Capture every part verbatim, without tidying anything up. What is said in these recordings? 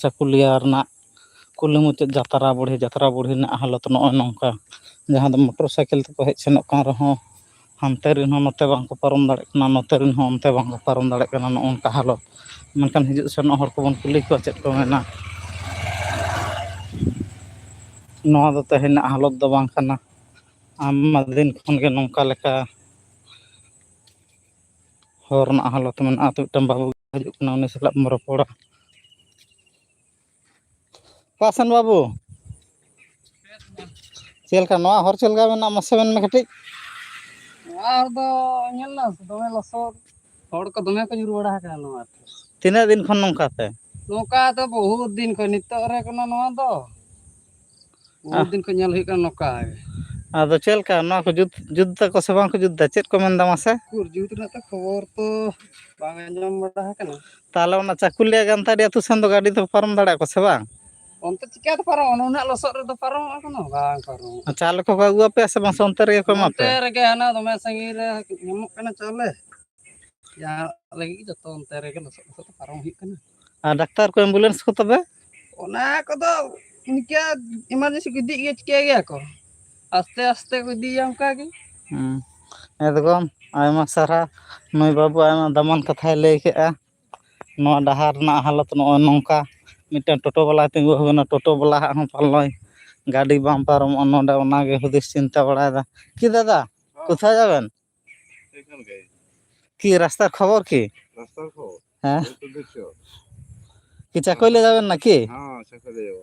ᱪᱟᱹᱠᱩᱞᱤᱭᱟᱹ ᱨᱮᱱᱟᱜ ᱠᱩᱞᱦᱤ ᱢᱩᱪᱟᱹᱫ ᱡᱟᱛᱨᱟ ᱵᱩᱲᱦᱤ, ᱡᱟᱛᱨᱟ ᱵᱩᱲᱦᱤ ᱨᱮᱱᱟᱜ ᱦᱟᱞᱚᱛ ᱱᱚᱜᱼᱚᱭ ᱱᱚᱝᱠᱟ᱾ ᱡᱟᱦᱟᱸ ᱫᱚ ᱢᱚᱴᱚᱨ ᱥᱟᱭᱠᱮᱞ ᱛᱮᱠᱚ ᱦᱮᱡ ᱥᱮᱱᱚᱜ ᱠᱟᱱ ᱨᱮᱦᱚᱸ, ᱦᱟᱱᱛᱮ ᱨᱮᱱ ᱦᱚᱸ ᱱᱚᱛᱮ ᱵᱟᱝᱠᱚ ᱯᱟᱨᱚᱢ ᱫᱟᱲᱮᱭᱟᱜ ᱠᱟᱱᱟ, ᱱᱚᱛᱮ ᱨᱮᱱ ᱦᱚᱸ ᱚᱱᱛᱮ ᱵᱟᱝᱠᱚ ᱯᱟᱨᱚᱢ ᱫᱟᱲᱮᱭᱟᱜ ᱠᱟᱱᱟ, ᱱᱚᱜᱼᱚ ᱱᱚᱝᱠᱟ ᱦᱟᱞᱚᱛ᱾ ᱢᱮᱱᱠᱷᱟᱱ ᱦᱤᱡᱩᱜ ᱥᱮᱱᱚᱜ ᱦᱚᱲ ᱠᱚᱵᱚᱱ ᱠᱩᱞᱤ ᱠᱚᱣᱟ, ᱪᱮᱫ ᱠᱚ ᱢᱮᱱᱟ? ᱱᱚᱣᱟ ᱫᱚ ᱛᱮᱦᱮᱧᱟᱜ ᱦᱟᱞᱚᱛ ᱫᱚ ᱵᱟᱝ ᱠᱟᱱᱟ᱾ ᱟᱭᱢᱟ ᱫᱤᱱ ᱠᱷᱚᱱ ᱜᱮ ᱱᱚᱝᱠᱟ ᱞᱮᱠᱟ ᱦᱚᱨ ᱨᱮᱱᱟᱜ ᱦᱟᱞᱚᱛ ᱢᱮᱱᱟᱜᱼᱟ᱾ ᱛᱚ, ᱢᱤᱫᱴᱟᱝ ᱵᱟᱹᱵᱩ ᱦᱤᱡᱩᱜ ᱠᱟᱱᱟ, ᱩᱱᱤ ᱥᱟᱞᱟᱜ ᱵᱚᱱ ᱨᱚᱯᱚᱲᱟ᱾ ᱚᱠᱟ ᱥᱮᱱ ᱵᱟᱹᱵᱩ? ᱪᱮᱫ ᱞᱮᱠᱟ ᱱᱚᱣᱟ ᱦᱚᱨ, ᱪᱮᱫ ᱞᱮᱠᱟ ᱢᱮᱱᱟᱜᱼᱟ, ᱢᱟᱥᱮ ᱢᱮᱱ ᱢᱮ ᱠᱟᱹᱴᱤᱡ᱾ ᱱᱚᱣᱟ ᱦᱚᱨ ᱫᱚ ᱧᱮᱞ ᱫᱟᱢ ᱥᱮ, ᱫᱚᱢᱮ ᱞᱚᱥᱚᱫ, ᱦᱚᱲ ᱠᱚ ᱫᱚᱢᱮ ᱠᱚ ᱧᱩᱨ ᱵᱟᱲᱟ ᱟᱠᱟᱱᱟ ᱱᱚᱣᱟ ᱛᱮ᱾ ᱛᱤᱱᱟᱹᱜ ᱫᱤᱱ ᱠᱷᱚᱱ ᱱᱚᱝᱠᱟ ᱯᱮ? ᱱᱚᱝᱠᱟ ᱫᱚ ᱵᱚᱦᱩᱛ ᱫᱤᱱ ᱠᱷᱚᱱ, ᱱᱤᱛᱚᱜ ᱨᱮ ᱠᱟᱱᱟ ᱱᱚᱣᱟ ᱫᱚ᱾ ᱵᱚᱦᱩᱛ ᱟᱦ᱾ ᱫᱤᱱ ᱠᱷᱚᱱ ᱧᱮᱞ ᱦᱩᱭᱩᱜ ᱠᱟᱱᱟ ᱱᱚᱝᱠᱟ ᱜᱮ᱾ ᱟᱫᱚ ᱪᱮᱫ ᱞᱮᱠᱟ ᱱᱚᱣᱟ ᱠᱚ ᱡᱩᱛ, ᱡᱩᱛ ᱫᱟᱠᱚ ᱥᱮ ᱵᱟᱝ ᱠᱚ ᱡᱩᱛ ᱫᱟ? ᱪᱮᱫ ᱠᱚ ᱢᱮᱱ ᱫᱟ ᱢᱟᱥᱮ? ᱩᱠᱩᱨ, ᱡᱩᱛ ᱨᱮᱱᱟᱜ ᱛᱚ ᱠᱷᱚᱵᱚᱨ ᱛᱚ ᱵᱟᱝ ᱟᱸᱡᱚᱢ ᱵᱟᱲᱟ ᱟᱠᱟᱱᱟ᱾ ᱛᱟᱦᱚᱞᱮ ᱚᱱᱟ ᱪᱟᱹᱠᱩᱞᱤᱭᱟᱹ ᱜᱟᱱᱛᱟᱲᱤ ᱟᱹᱛᱩ ᱥᱮᱱ ᱫᱚ ᱜᱟᱹᱰᱤ ᱫᱚ ᱯᱟᱨᱚᱢ ᱫᱟᱲᱮᱭᱟᱜᱼᱟ ᱠᱚ ᱥᱮ ᱵᱟᱝ? ᱚᱱᱛᱮ ᱪᱤᱠᱟᱹᱛᱮ ᱯᱟᱨᱚᱢᱚᱜᱼᱟ? ᱩᱱᱟᱹᱜ ᱞᱚᱥᱚᱫ ᱨᱮᱫᱚ ᱯᱟᱨᱚᱢᱚᱜᱼᱟ ᱠᱳᱱᱳ? ᱵᱟᱝ ᱯᱟᱨᱚᱢᱚᱜᱼᱟ᱾ ᱪᱟᱣᱞᱮ ᱠᱚᱠᱚ ᱟᱹᱜᱩ ᱟᱯᱮᱭᱟ ᱥᱮ ᱵᱟᱝ, ᱥᱮ ᱚᱱᱛᱮ ᱨᱮᱜᱮ ᱠᱚ ᱮᱢᱟ ᱚᱱᱛᱮ ᱯᱮᱭᱟ? ᱨᱮᱜᱮ ᱦᱟᱱᱟ ᱫᱚᱢᱮ ᱥᱟᱺᱜᱤᱧ ᱨᱮ ᱧᱟᱢᱚᱜ ᱠᱟᱱᱟ ᱪᱟᱣᱞᱮ᱾ ᱡᱟᱦᱟᱸ ᱞᱟᱹᱜᱤᱫ ᱜᱮ ᱡᱚᱛᱚ ᱚᱱᱛᱮ ᱨᱮᱜᱮ ᱞᱚᱥᱚᱫ ᱞᱚᱥᱚᱫ ᱛᱮ ᱯᱟᱨᱚᱢ ᱦᱩᱭᱩᱜ ᱠᱟᱱᱟ᱾ ᱟᱨ ᱰᱟᱠᱛᱟᱨ ᱠᱚ, ᱮᱢᱵᱩᱞᱮᱱᱥ ᱠᱚ ᱛᱚᱵᱮ? ᱚᱱᱟ ᱠᱚᱫᱚ ᱤᱱᱠᱟᱹ ᱮᱢᱟᱨᱡᱮᱱᱥᱤ ᱠᱚ ᱤᱫᱤᱭᱮᱫ ᱜᱮᱭᱟ, ᱪᱤᱠᱟᱹᱭ ᱜᱮᱭᱟ ᱠᱚ, ᱟᱥᱛᱮ ᱟᱥᱛᱮ ᱠᱚ ᱤᱫᱤᱭᱮᱭᱟ ᱚᱱᱠᱟ ᱜᱮ᱾ ᱦᱩᱸ, ᱮᱠᱫᱚᱢ ᱟᱭᱢᱟ ᱥᱟᱨᱦᱟᱣ ᱢᱟᱹᱭ ᱵᱟᱹᱵᱩ, ᱟᱭᱢᱟ ᱫᱟᱢᱟᱱ ᱠᱟᱛᱷᱟᱭ ᱞᱟᱹᱭ ᱠᱮᱫᱼᱟ᱾ ᱱᱚᱣᱟ ᱰᱟᱦᱟᱨ ᱨᱮᱱᱟᱜ ᱦᱟᱞᱚᱛ ᱱᱚᱜᱼᱚᱭ ᱱᱚᱝᱠᱟ, ᱢᱤᱫᱴᱟᱝ ᱴᱳᱴᱳ ᱵᱟᱞᱟᱭ ᱛᱤᱸᱜᱩ ᱟᱠᱟᱱᱟ, ᱴᱳᱴᱳ ᱵᱟᱞᱟ ᱦᱟᱸᱜ ᱦᱚᱸ ᱯᱟᱞᱚᱭ ᱜᱟᱹᱰᱤ ᱵᱟᱝ ᱯᱟᱨᱚᱢᱚᱜᱼᱟ ᱱᱚᱰᱮ, ᱚᱱᱟᱜᱮ ᱦᱩᱫᱤᱥ ᱪᱤᱱᱛᱟᱹ ᱵᱟᱲᱟᱭᱮᱫᱟ᱾ ᱠᱤ ᱫᱟᱫᱟ, ᱦᱚᱸ᱾ ᱠᱳᱛᱷᱟᱭ ᱡᱟᱵᱮᱱ? ᱮᱠᱷᱟᱱ ᱜᱮ᱾ ᱠᱤ ᱨᱟᱥᱛᱟᱨ ᱠᱷᱚᱵᱚᱨ ᱠᱤ? ᱨᱟᱥᱛᱟᱨ ᱠᱷᱚᱵᱚᱨ? ᱦᱮᱸ᱾ এই তো দেখছো। কি চাকইলে যাবেন নাকি? হ্যাঁ, চাকইলে যাবো।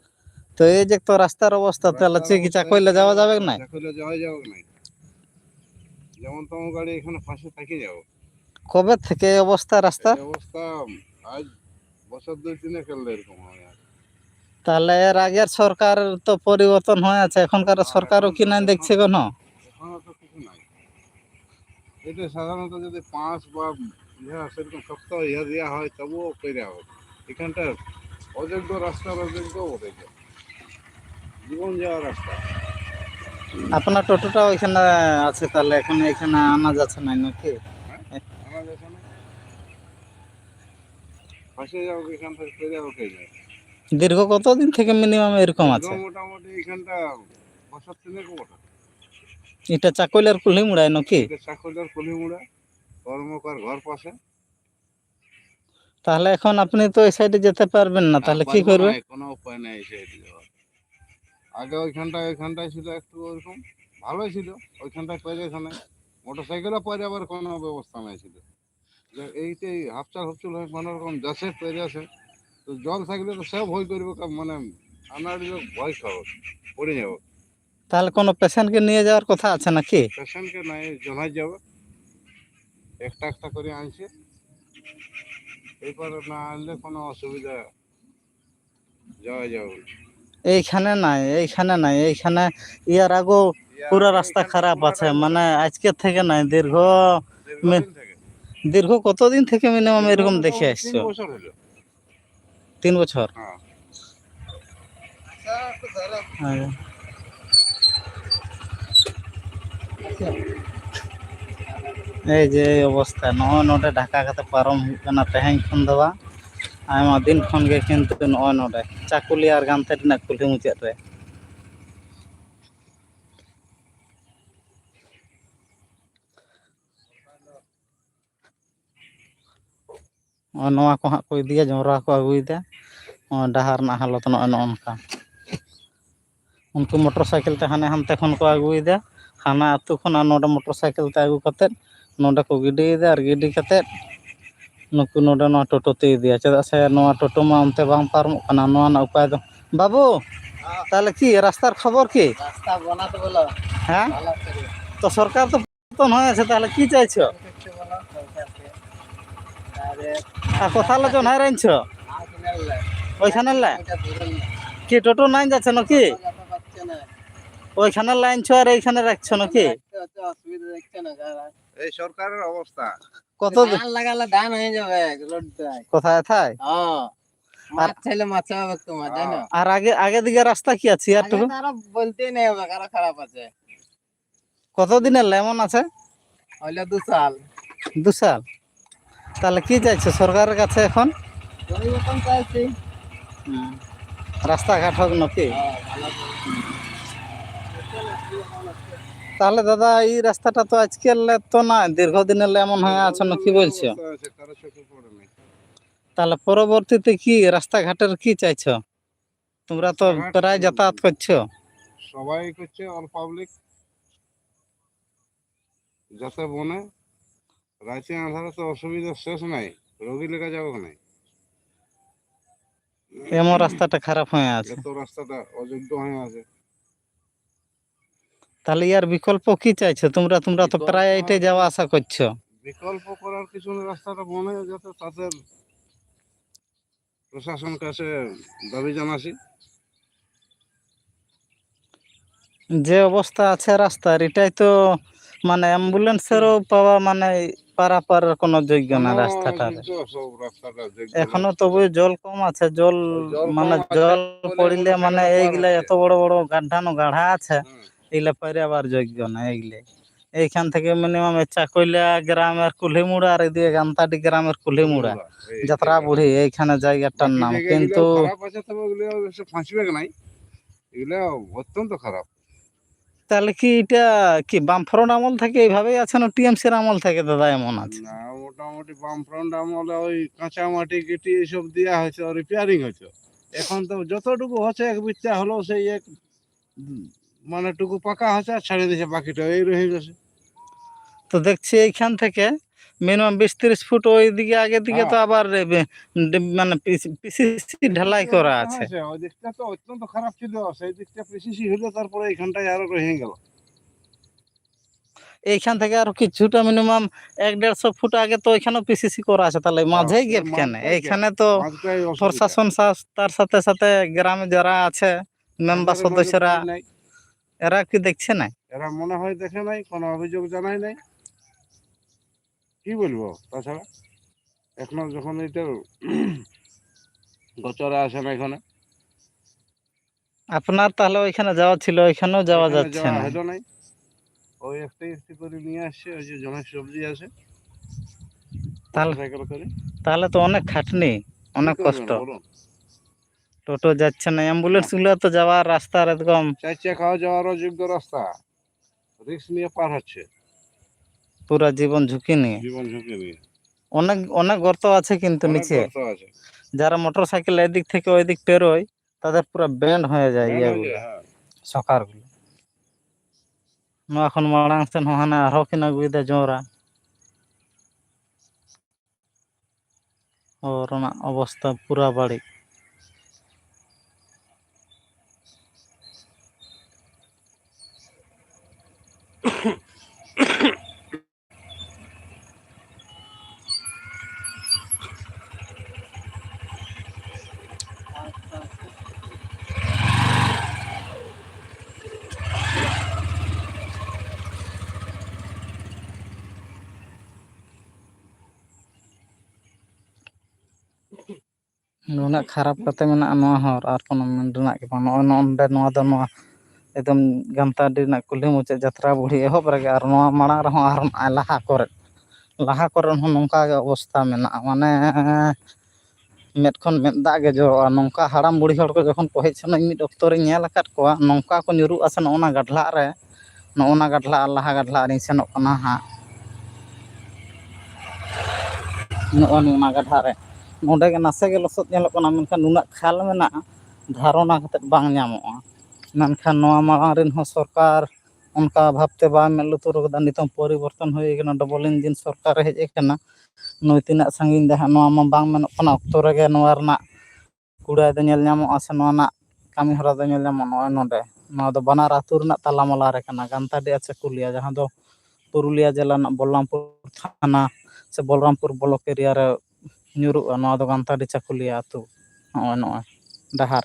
তো এই যে তো রাস্তার অবস্থা, তাহলে রাস্তার কি কি অবস্থা চাকইলে তো যাওয়া যাবে কি নাই? চাকইলে যাওয়া যাবে কি নাই? যেমন তেমন গাড়ি এখানে ফাঁসে থেকে যাবো। কবে থেকে এই অবস্থা রাস্তার? এই অবস্থা আজ বছর দুই তিনেক হলো এরকম হয় আর। তাহলে এর আগের সরকার তো পরিবর্তন হয়ে আছে, এখনকার হ্যাঁ, সরকারও এখন কি তো, নাই এখন, দেখছে কোনো? এখনো তো কিছু নাই। এটা সাধারণত যদি পাঁচ বা ইহা সেরকম শক্ত ইহা দেওয়া হয়, তবুও পেরে হবে। এখানটা অযোগ্য রাস্তার অযোগ্য বটে, এটা জীবন যাওয়ার রাস্তা। আপনার টোটোটা ওইখানে আছে, তাহলে এখন এখানে আনা যাচ্ছে না নাকি? হ্যাঁ, আনা যাচ্ছে না। ফাঁসে যাবো, এখান থেকে পেরে হবে কি না? দীর্ঘ কতদিন থেকে মিনিমাম এরকম আছে? মোটামুটি এখানটা বছর তিনেক বটে। এটা চাকৈলার কুলহি মুড়ায় নাকি? এটা চাকৈলার কুলহি মুড়া, কর্মকার ঘর পাশে। তাহলে এখন আপনি তো এই সাইডে যেতে পারবেন না, তাহলে কি করবে? কোনো উপায় নাই এই সাইডে যাওয়ার। আগে ওইখানটায়, ওইখানটায় ছিল একটু ওইরকম, ভালোই ছিল। ওইখানটায় পড়ে, এখানে মোটরসাইকেলও পড়ে, আবার কোনো ব্যবস্থা নাই ছিল। যে এইটাই হাফচাল হুপচুল হয়ে কোনো রকম যাচ্ছে, পড়ে আছে। তো জল থাকলে তো সব ভয় করবে, কা-, মানে, আমরা লোক ভয় খাবো, পড়ে যাবো। তাহলে কোনো পেশেন্টকে নিয়ে যাওয়ার কথা আছে নাকি? পেশেন্টকে নাই, জনাই যাবে, একটা একটা করে আনছে। এরপরে না আনলে কোনো অসুবিধা, যাওয়া যাবে না। এইখানে নাই, এইখানে নাই, এইখানে ইয়ার আগেও পুরো রাস্তা খারাপ আছে, মানে আজকে থেকে নাই, দীর্ঘ দীর্ঘদিন মে-, থেকে। দীর্ঘ কতদিন থেকে মিনিমাম এরকম দেখে আসছো? তিন বছর হলো। তিন বছর? ᱦᱮᱸ᱾ ᱟᱪᱪᱷᱟ᱾ ᱮᱭ ᱡᱮ ᱮᱭ ᱚᱵᱚᱥᱛᱷᱟ, ᱱᱚᱜᱼᱚᱭ ᱱᱚᱰᱮ ᱰᱷᱟᱠᱟ ᱠᱟᱛᱮ ᱯᱟᱨᱚᱢ ᱦᱩᱭᱩᱜ ᱠᱟᱱᱟ ᱛᱮᱦᱮᱧ ᱠᱷᱚᱱ ᱫᱚ ᱵᱟᱝ, ᱟᱭᱢᱟ ᱫᱤᱱ ᱠᱷᱚᱱ ᱜᱮ, ᱠᱤᱱᱛᱩ ᱱᱚᱜᱼᱚᱭ ᱱᱚᱰᱮ ᱪᱟᱠᱩᱞᱤᱭᱟ ᱟᱨ ᱜᱟᱱᱛᱮ ᱨᱮᱱᱟᱜ ᱠᱩᱞᱦᱤ ᱢᱩᱪᱟᱹᱫ ᱨᱮ᱾ ᱱᱚᱜᱼᱚᱭ ᱱᱚᱣᱟ ᱠᱚ ᱦᱟᱸᱜ ᱠᱚ ᱤᱫᱤᱭᱟ, ᱡᱚᱱᱰᱨᱟ ᱠᱚ ᱟᱹᱜᱩᱭᱮᱫᱟ᱾ ᱱᱚᱜᱼᱚᱭ ᱰᱟᱦᱟᱨ ᱨᱮᱱᱟᱜ ᱦᱟᱞᱚᱛ ᱱᱚᱜᱼᱚᱭ ᱱᱚᱜᱼᱚ ᱱᱚᱝᱠᱟ᱾ ᱩᱱᱠᱩ ᱢᱚᱴᱚᱨ ᱥᱟᱭᱠᱮᱞ ᱛᱮ ᱦᱟᱱᱮ ᱦᱟᱱᱛᱮ ᱠᱷᱚᱱ ᱠᱚ ᱟᱹᱜᱩᱭᱮᱫᱟ, ᱦᱟᱱᱟ ᱟᱹᱛᱩ ᱠᱷᱚᱱ, ᱟᱨ ᱱᱚᱰᱮ ᱢᱚᱴᱚᱨ ᱥᱟᱭᱠᱮᱞ ᱛᱮ ᱟᱹᱜᱩ ᱠᱟᱛᱮᱫ ᱱᱚᱰᱮ ᱠᱚ ᱜᱤᱰᱤᱭᱮᱫᱟ, ᱟᱨ ᱜᱤᱰᱤ ᱠᱟᱛᱮᱫ ᱱᱩᱠᱩ ᱱᱚᱰᱮ ᱱᱚᱣᱟ ᱴᱳᱴᱳ ᱛᱮ ᱤᱫᱤᱭᱟ, ᱪᱮᱫᱟᱜ ᱥᱮ ᱱᱚᱣᱟ ᱴᱳᱴᱳ ᱢᱟ ᱚᱱᱛᱮ ᱵᱟᱝ ᱯᱟᱨᱚᱢᱚᱜ ᱠᱟᱱᱟ᱾ ᱱᱚᱣᱟ ᱨᱮᱱᱟᱜ ᱩᱯᱟᱭ ᱫᱚ, ᱵᱟᱹᱵᱩ, ᱛᱟᱦᱚᱞᱮ ᱠᱤ ᱨᱟᱥᱛᱟᱨ ᱠᱷᱚᱵᱚᱨ ᱠᱤ? ᱨᱟᱥᱛᱟ ᱵᱚᱱᱟ ᱛᱚ ᱵᱚᱞᱚ᱾ ᱦᱮᱸ? ᱵᱟᱞᱟ ᱥᱟᱹᱨᱤ᱾ ᱛᱚ ᱥᱚᱨᱠᱟᱨ ᱛᱚ ᱛᱚ ᱱᱚᱜᱼᱚᱭ ᱥᱮ ᱛᱟᱦᱚᱞᱮ ᱠᱤ ᱪᱟᱭᱪᱷᱚ? ᱟᱨ ᱠᱚᱛᱷᱟ ᱞᱮ ᱡᱚᱱᱦᱟᱭ ᱨᱮᱱ ᱪᱷᱚ? ᱳᱭ ᱠᱷᱟᱱᱮ ᱞᱮ? কি টোটো নাই যাচ্ছে নাকি? ওইখানে লাইন ছো আর এইখানে রাখছো নাকি? এই সরকারের অবস্থা। কত ধান লাগালে ধান হয়ে যাবে, রোড দেয়। কোথায় থাই? হ্যাঁ। মাছ চাইলে মাছ হবে তোমার, জানো? আর আগে, আগে দিকে রাস্তা কি আছে? আর আগে তো আরো বলতেই নেই হবে, আরো খারাপ আছে। কতদিনের লেমন আছে? হইলো দু সাল। দু সাল? তাহলে কি চাইছো সরকারের কাছে এখন? পরিবর্তন চাইছি। ᱦᱩᱸ᱾ ᱨᱟᱥᱛᱟ ᱜᱷᱟᱴ ᱦᱚᱸ ᱱᱚᱛᱮ? ᱦᱮᱸ, ᱵᱷᱟᱞᱟ ᱜᱮ᱾ ᱛᱟᱦᱚᱞᱮ ᱫᱟᱫᱟ, ᱮᱭ ᱨᱟᱥᱛᱟᱴᱟ ᱛᱚ ᱟᱡᱠᱟᱞ ᱮᱛᱚ ᱱᱟ ᱫᱤᱨᱜᱷᱚ ᱫᱤᱱ ᱮᱞ ᱮᱢᱚᱱ ᱦᱚᱸ ᱟᱪᱪᱷᱟ, ᱱᱚᱠᱤ ᱵᱚᱞᱪᱷᱚ। ᱛᱟᱦᱚᱞᱮ ᱯᱚᱨᱚᱵᱚᱨᱛᱤ ᱛᱮ ᱠᱤ ᱨᱟᱥᱛᱟ ᱜᱷᱟᱴ ᱨᱮ ᱠᱤ ᱪᱟᱭᱪᱷᱚ? তোমরা তো রাস্তাঘাট প্রায় কি? যাতায়াত করছো। সবাই করছে, all public। যাতে বনে, রাতে আন্ধারে তো অসুবিধা শেষ নাই, রোগী লেখা যাবে না। এমন রাস্তাটা খারাপ হয়ে আছে। এত রাস্তাটা অযোগ্য হয়ে আছে। তাহলে ইয়ার বিকল্প কি চাইছো তোমরা? তোমরা তো বিকল্প প্রায় এটাই যাওয়া আসা করছো। বিকল্প করার কিছু না, রাস্তাটা বনে যাতে তাদের প্রশাসন কাছে দাবি জানাচ্ছি। যে অবস্থা আছে রাস্তার, এটাই তো মানে অ্যাম্বুলেন্সেরও পাওয়া মানে পারাপারের কোনো যোগ্য না কোনো রাস্তাটার। কিন্তু সব রাস্তাটা যোগ্য না। এখনো তবু জল কম আছে, জল জল মানে কম আছে জল বলে পড়িলে মনে মানে হয় এইগুলা পার হচ্ছে। এত বড় বড় গাড্ডানো গাড়া আছে, হুম। এইগুলা পারে আবার যোগ্য না এইগুলা। এইখান থেকে মিনিমাম চাকুলিয়া গ্রামের কুলহি মুড়া আর এদিকে গান্তাডি গ্রামের কুলহি মুড়া, কুলহি মুড়া, এই যাত্রা জায়গাটা। বুড়ি, এইখানে জায়গাটার বাকি নাম। জায়গাগুলো কিন্তু খারাপ আছে, তবে ওগুলো অবশ্য ফাঁসবে নাই, এগুলো অত্যন্ত খারাপ। তাহলে কি এটা কি বামফ্রন্ট আমল থেকে এইভাবেই আছে না টিএমসির আমল থেকে দাদা এমন আছে? না, মোটামুটি বামফ্রন্ট আমলে ওই কাঁচা মাটি গিটি এইসব দেওয়া হয়েছে, রিপেয়ারিং হয়েছে। এখন তো যতটুকু হচ্ছে এক বিচ্ছা হলেও সেই এক, উম, মানে টুকু পাকা হচ্ছে আর ছেড়ে দিয়েছে, বাকিটা এই রয়ে গেছে। তো দেখছি এইখান থেকে মিনিমাম বিশ তিরিশ ফুট ওই দিকে আগের দিকে তো হ্যাঁ। আবার এ, বে-, ডে-, মানে পিসি-, পিসিসি ঢালাই করা আছে। হয়েছে, ওই দিকটা তো অত্যন্ত খারাপ ছিল, সেই দিকটা পিসিসি হলো, তারপরে এইখানটায় আরো রয়ে গেল। এইখান থেকে আরো কিছুটা মিনিমাম এক দেড়শো ফুট আগে তো এখানেও পিসিসি করা আছে, তাহলে হ্যাঁ, মাঝেই এই গ্যাপ কেন? মাঝটাই গ্যাপ, এইখানে তো মাঝটাই অসুবিধা। প্রশাসন সা-, তার সাথে সাথে গ্রামে যারা আছে মেম্বার আমাদের মাঝে সদস্যরা, পানি নাই। এরা কি দেখছে না? এরা মনে হয় দেখে নাই, কোনো অভিযোগ জানায় নাই। কি বলবো তাছাড়া? এখনো যখন এটা গোচরে আসে না এখানে। আপনার তাহলে ওইখানে যাওয়া ছিল, ওইখানেও যাওয়া ওইখানে যাচ্ছে যাওয়া না। হলো নাই। ওই একটাই একটু করে নিয়ে আসছে, ওই যে জনের সবজি আছে, তাহলে, মোটরসাইকেল করে। তাহলে তো অনেক খাটনি, কি অনেক করবেন কষ্ট। বলুন? টোটো যাচ্ছে না, অ্যাম্বুলেন্স গুলো তো যাওয়ার রাস্তার একদম চার চাকাও যাওয়ারও যোগ্য রাস্তা, রিস্ক নিয়ে পার হচ্ছে। পুরা জীবন ঝুঁকি নিয়ে। জীবন ঝুঁকি নিয়ে। অনেক, অনেক গর্ত আছে কিন্তু অনেক নিচে। গর্ত আছে। যারা মোটর সাইকেল এদিক থেকে ওই দিক পেরোয়, তাদের পুরা ব্যান্ড হয়ে যায় ব্যান্ড হয়ে ইয়েগুলো, যায়, হ্যাঁ। সকারগুলো। ᱱᱚᱣᱟ ᱠᱷᱚᱱ ᱢᱟᱲᱟᱝ ᱥᱮᱫ ᱦᱚᱸ ᱦᱟᱱᱮ ᱟᱨᱦᱚᱸ ᱠᱤᱱ ᱟᱹᱜᱩᱭᱮᱫᱟ ᱡᱚᱸᱰᱨᱟ᱾ ᱦᱚᱨ ᱨᱮᱱᱟᱜ ᱚᱵᱚᱥᱛᱟ ᱯᱩᱨᱟ ᱵᱟᱹᱲᱤᱡ᱾ ᱱᱩᱱᱟᱹᱜ ᱠᱷᱟᱨᱟᱯ ᱠᱟᱛᱮ ᱢᱮᱱᱟᱜᱼᱟ ᱱᱚᱣᱟ ᱦᱚᱨ, ᱟᱨ ᱠᱳᱱᱳ ᱢᱮᱱ ᱨᱮᱱᱟᱜ ᱜᱮ ᱵᱟᱝ᱾ ᱱᱚᱜᱼᱚᱭ ᱱᱚᱰᱮ, ᱱᱚᱣᱟ ᱫᱚ ᱱᱚᱣᱟ ᱮᱠᱫᱚᱢ ᱜᱟᱱᱛᱟᱰᱤ ᱨᱮᱱᱟᱜ ᱠᱩᱞᱦᱤ ᱢᱩᱪᱟᱹᱫ, ᱡᱟᱛᱨᱟ ᱵᱩᱲᱦᱤ ᱮᱦᱚᱵ ᱨᱮᱜᱮ, ᱟᱨ ᱱᱚᱣᱟ ᱢᱟᱲᱟᱝ ᱨᱮᱦᱚᱸ ᱟᱨᱦᱚᱸ ᱱᱚᱜᱼᱚᱭ ᱞᱟᱦᱟ ᱠᱚᱨᱮ, ᱞᱟᱦᱟ ᱠᱚᱨᱮ ᱦᱚᱸ ᱱᱚᱝᱠᱟ ᱜᱮ ᱚᱵᱚᱥᱛᱟ ᱢᱮᱱᱟᱜᱼᱟ᱾ ᱢᱟᱱᱮ ᱢᱮᱫ ᱠᱷᱚᱱ ᱢᱮᱫ ᱫᱟᱜ ᱜᱮ ᱡᱚᱨᱚᱜᱼᱟ᱾ ᱱᱚᱝᱠᱟ ᱦᱟᱲᱟᱢ ᱵᱩᱲᱦᱤ ᱦᱚᱲ ᱠᱚ ᱡᱚᱠᱷᱚᱱ ᱠᱚ ᱦᱮᱡ ᱥᱮᱱᱚᱜ, ᱤᱧ ᱢᱤᱫ ᱚᱠᱛᱚ ᱨᱤᱧ ᱧᱮᱞ ᱟᱠᱟᱫ ᱠᱚᱣᱟ, ᱱᱚᱝᱠᱟ ᱠᱚ ᱧᱩᱨᱩᱜᱼᱟ ᱥᱮ ᱱᱚᱜᱼᱚ ᱱᱟ ᱜᱟᱰᱞᱟᱜ ᱨᱮ, ᱱᱚᱜᱼᱚ ᱱᱟ ᱜᱟᱰᱞᱟᱜ ᱟᱨ ᱞᱟᱦᱟ ᱜᱟᱰᱞᱟᱜ ᱨᱤᱧ ᱥᱮᱱᱚᱜ ᱠᱟᱱᱟ ᱦᱟᱸᱜ᱾ ᱱᱚᱜᱼᱚ ᱱᱚᱣᱟ ᱜᱟᱰᱞᱟᱜ ᱨᱮ ᱱᱚᱰᱮ ᱜᱮ ᱱᱟᱥᱮ ᱜᱮ ᱞᱚᱥᱚᱫ ᱧᱮᱞᱚᱜ ᱠᱟᱱᱟ, ᱢᱮᱱᱠᱷᱟᱱ ᱱᱩᱱᱟᱹᱜ ᱠᱷᱟᱞ ᱢᱮᱱᱟᱜᱼᱟ, ᱫᱷᱟᱨᱚᱱᱟ ᱠᱟᱛᱮᱫ ᱵᱟᱝ ᱧᱟᱢᱚᱜᱼᱟ᱾ ᱢᱮᱱᱠᱷᱟᱱ ᱱᱚᱣᱟ ᱢᱟᱲᱟᱝ ᱨᱮᱱ ᱦᱚᱸ ᱥᱚᱨᱠᱟᱨ ᱚᱱᱠᱟ ᱵᱷᱟᱵᱽᱛᱮ ᱵᱟᱭ ᱢᱮᱫ ᱞᱩᱛᱩᱨ ᱠᱟᱫᱟ᱾ ᱱᱤᱛᱚᱝ ᱯᱚᱨᱤᱵᱚᱨᱛᱚᱱ ᱦᱩᱭ ᱟᱠᱟᱱᱟ, ᱰᱚᱵᱚᱞ ᱤᱧᱡᱤᱱ ᱥᱚᱨᱠᱟᱨᱮ ᱦᱮᱡ ᱟᱠᱟᱱᱟ᱾ ᱱᱩᱭ ᱛᱤᱱᱟᱹᱜ ᱥᱟᱺᱜᱤᱧ ᱫᱟᱭ ᱦᱟᱸᱜ, ᱱᱚᱣᱟ ᱢᱟ ᱵᱟᱝ ᱢᱮᱱᱚᱜ ᱠᱟᱱᱟ᱾ ᱚᱠᱛᱚ ᱨᱮᱜᱮ ᱱᱚᱣᱟ ᱨᱮᱱᱟᱜ ᱠᱩᱲᱟᱹᱭ ᱫᱚ ᱧᱮᱞ ᱧᱟᱢᱚᱜᱼᱟ, ᱥᱮ ᱱᱚᱣᱟ ᱨᱮᱱᱟᱜ ᱠᱟᱹᱢᱤ ᱦᱚᱨᱟ ᱫᱚ ᱧᱮᱞ ᱧᱟᱢᱚᱜᱼᱟ ᱱᱚᱜᱼᱚᱭ ᱱᱚᱰᱮ᱾ ᱱᱚᱣᱟ ᱫᱚ ᱵᱟᱱᱟᱨ ᱟᱹᱛᱩ ᱨᱮᱱᱟᱜ ᱛᱟᱞᱟᱢᱟᱞᱟ ᱨᱮ ᱠᱟᱱᱟ, ᱜᱟᱱᱛᱟᱰᱤ ᱟᱨ ᱪᱟᱹᱠᱩᱞᱤᱭᱟ, ᱡᱟᱦᱟᱸ ᱫᱚ ᱯᱩᱨᱩᱞᱤᱭᱟ ᱡᱮᱞᱟ ᱨᱮᱱᱟᱜ ᱵᱚᱞᱞᱟᱢᱯᱩᱨ ᱛᱷᱟᱱᱟ ᱥᱮ ᱵᱚᱞᱨᱟᱢᱯᱩᱨ ᱵᱞᱚᱠ ᱮᱨᱤᱭᱟ ᱨᱮ ᱧᱩᱨᱩᱜᱼᱟ᱾ ᱱᱚᱣᱟ ᱫᱚ ᱜᱟᱱᱛᱟᱰᱤ ᱪᱟᱹᱠᱩᱞᱤᱭᱟ ᱟᱹᱛᱩ᱾ ᱱᱚᱜᱼᱚᱭ, ᱱᱚᱜᱼᱚᱭ ᱰᱟᱦᱟᱨ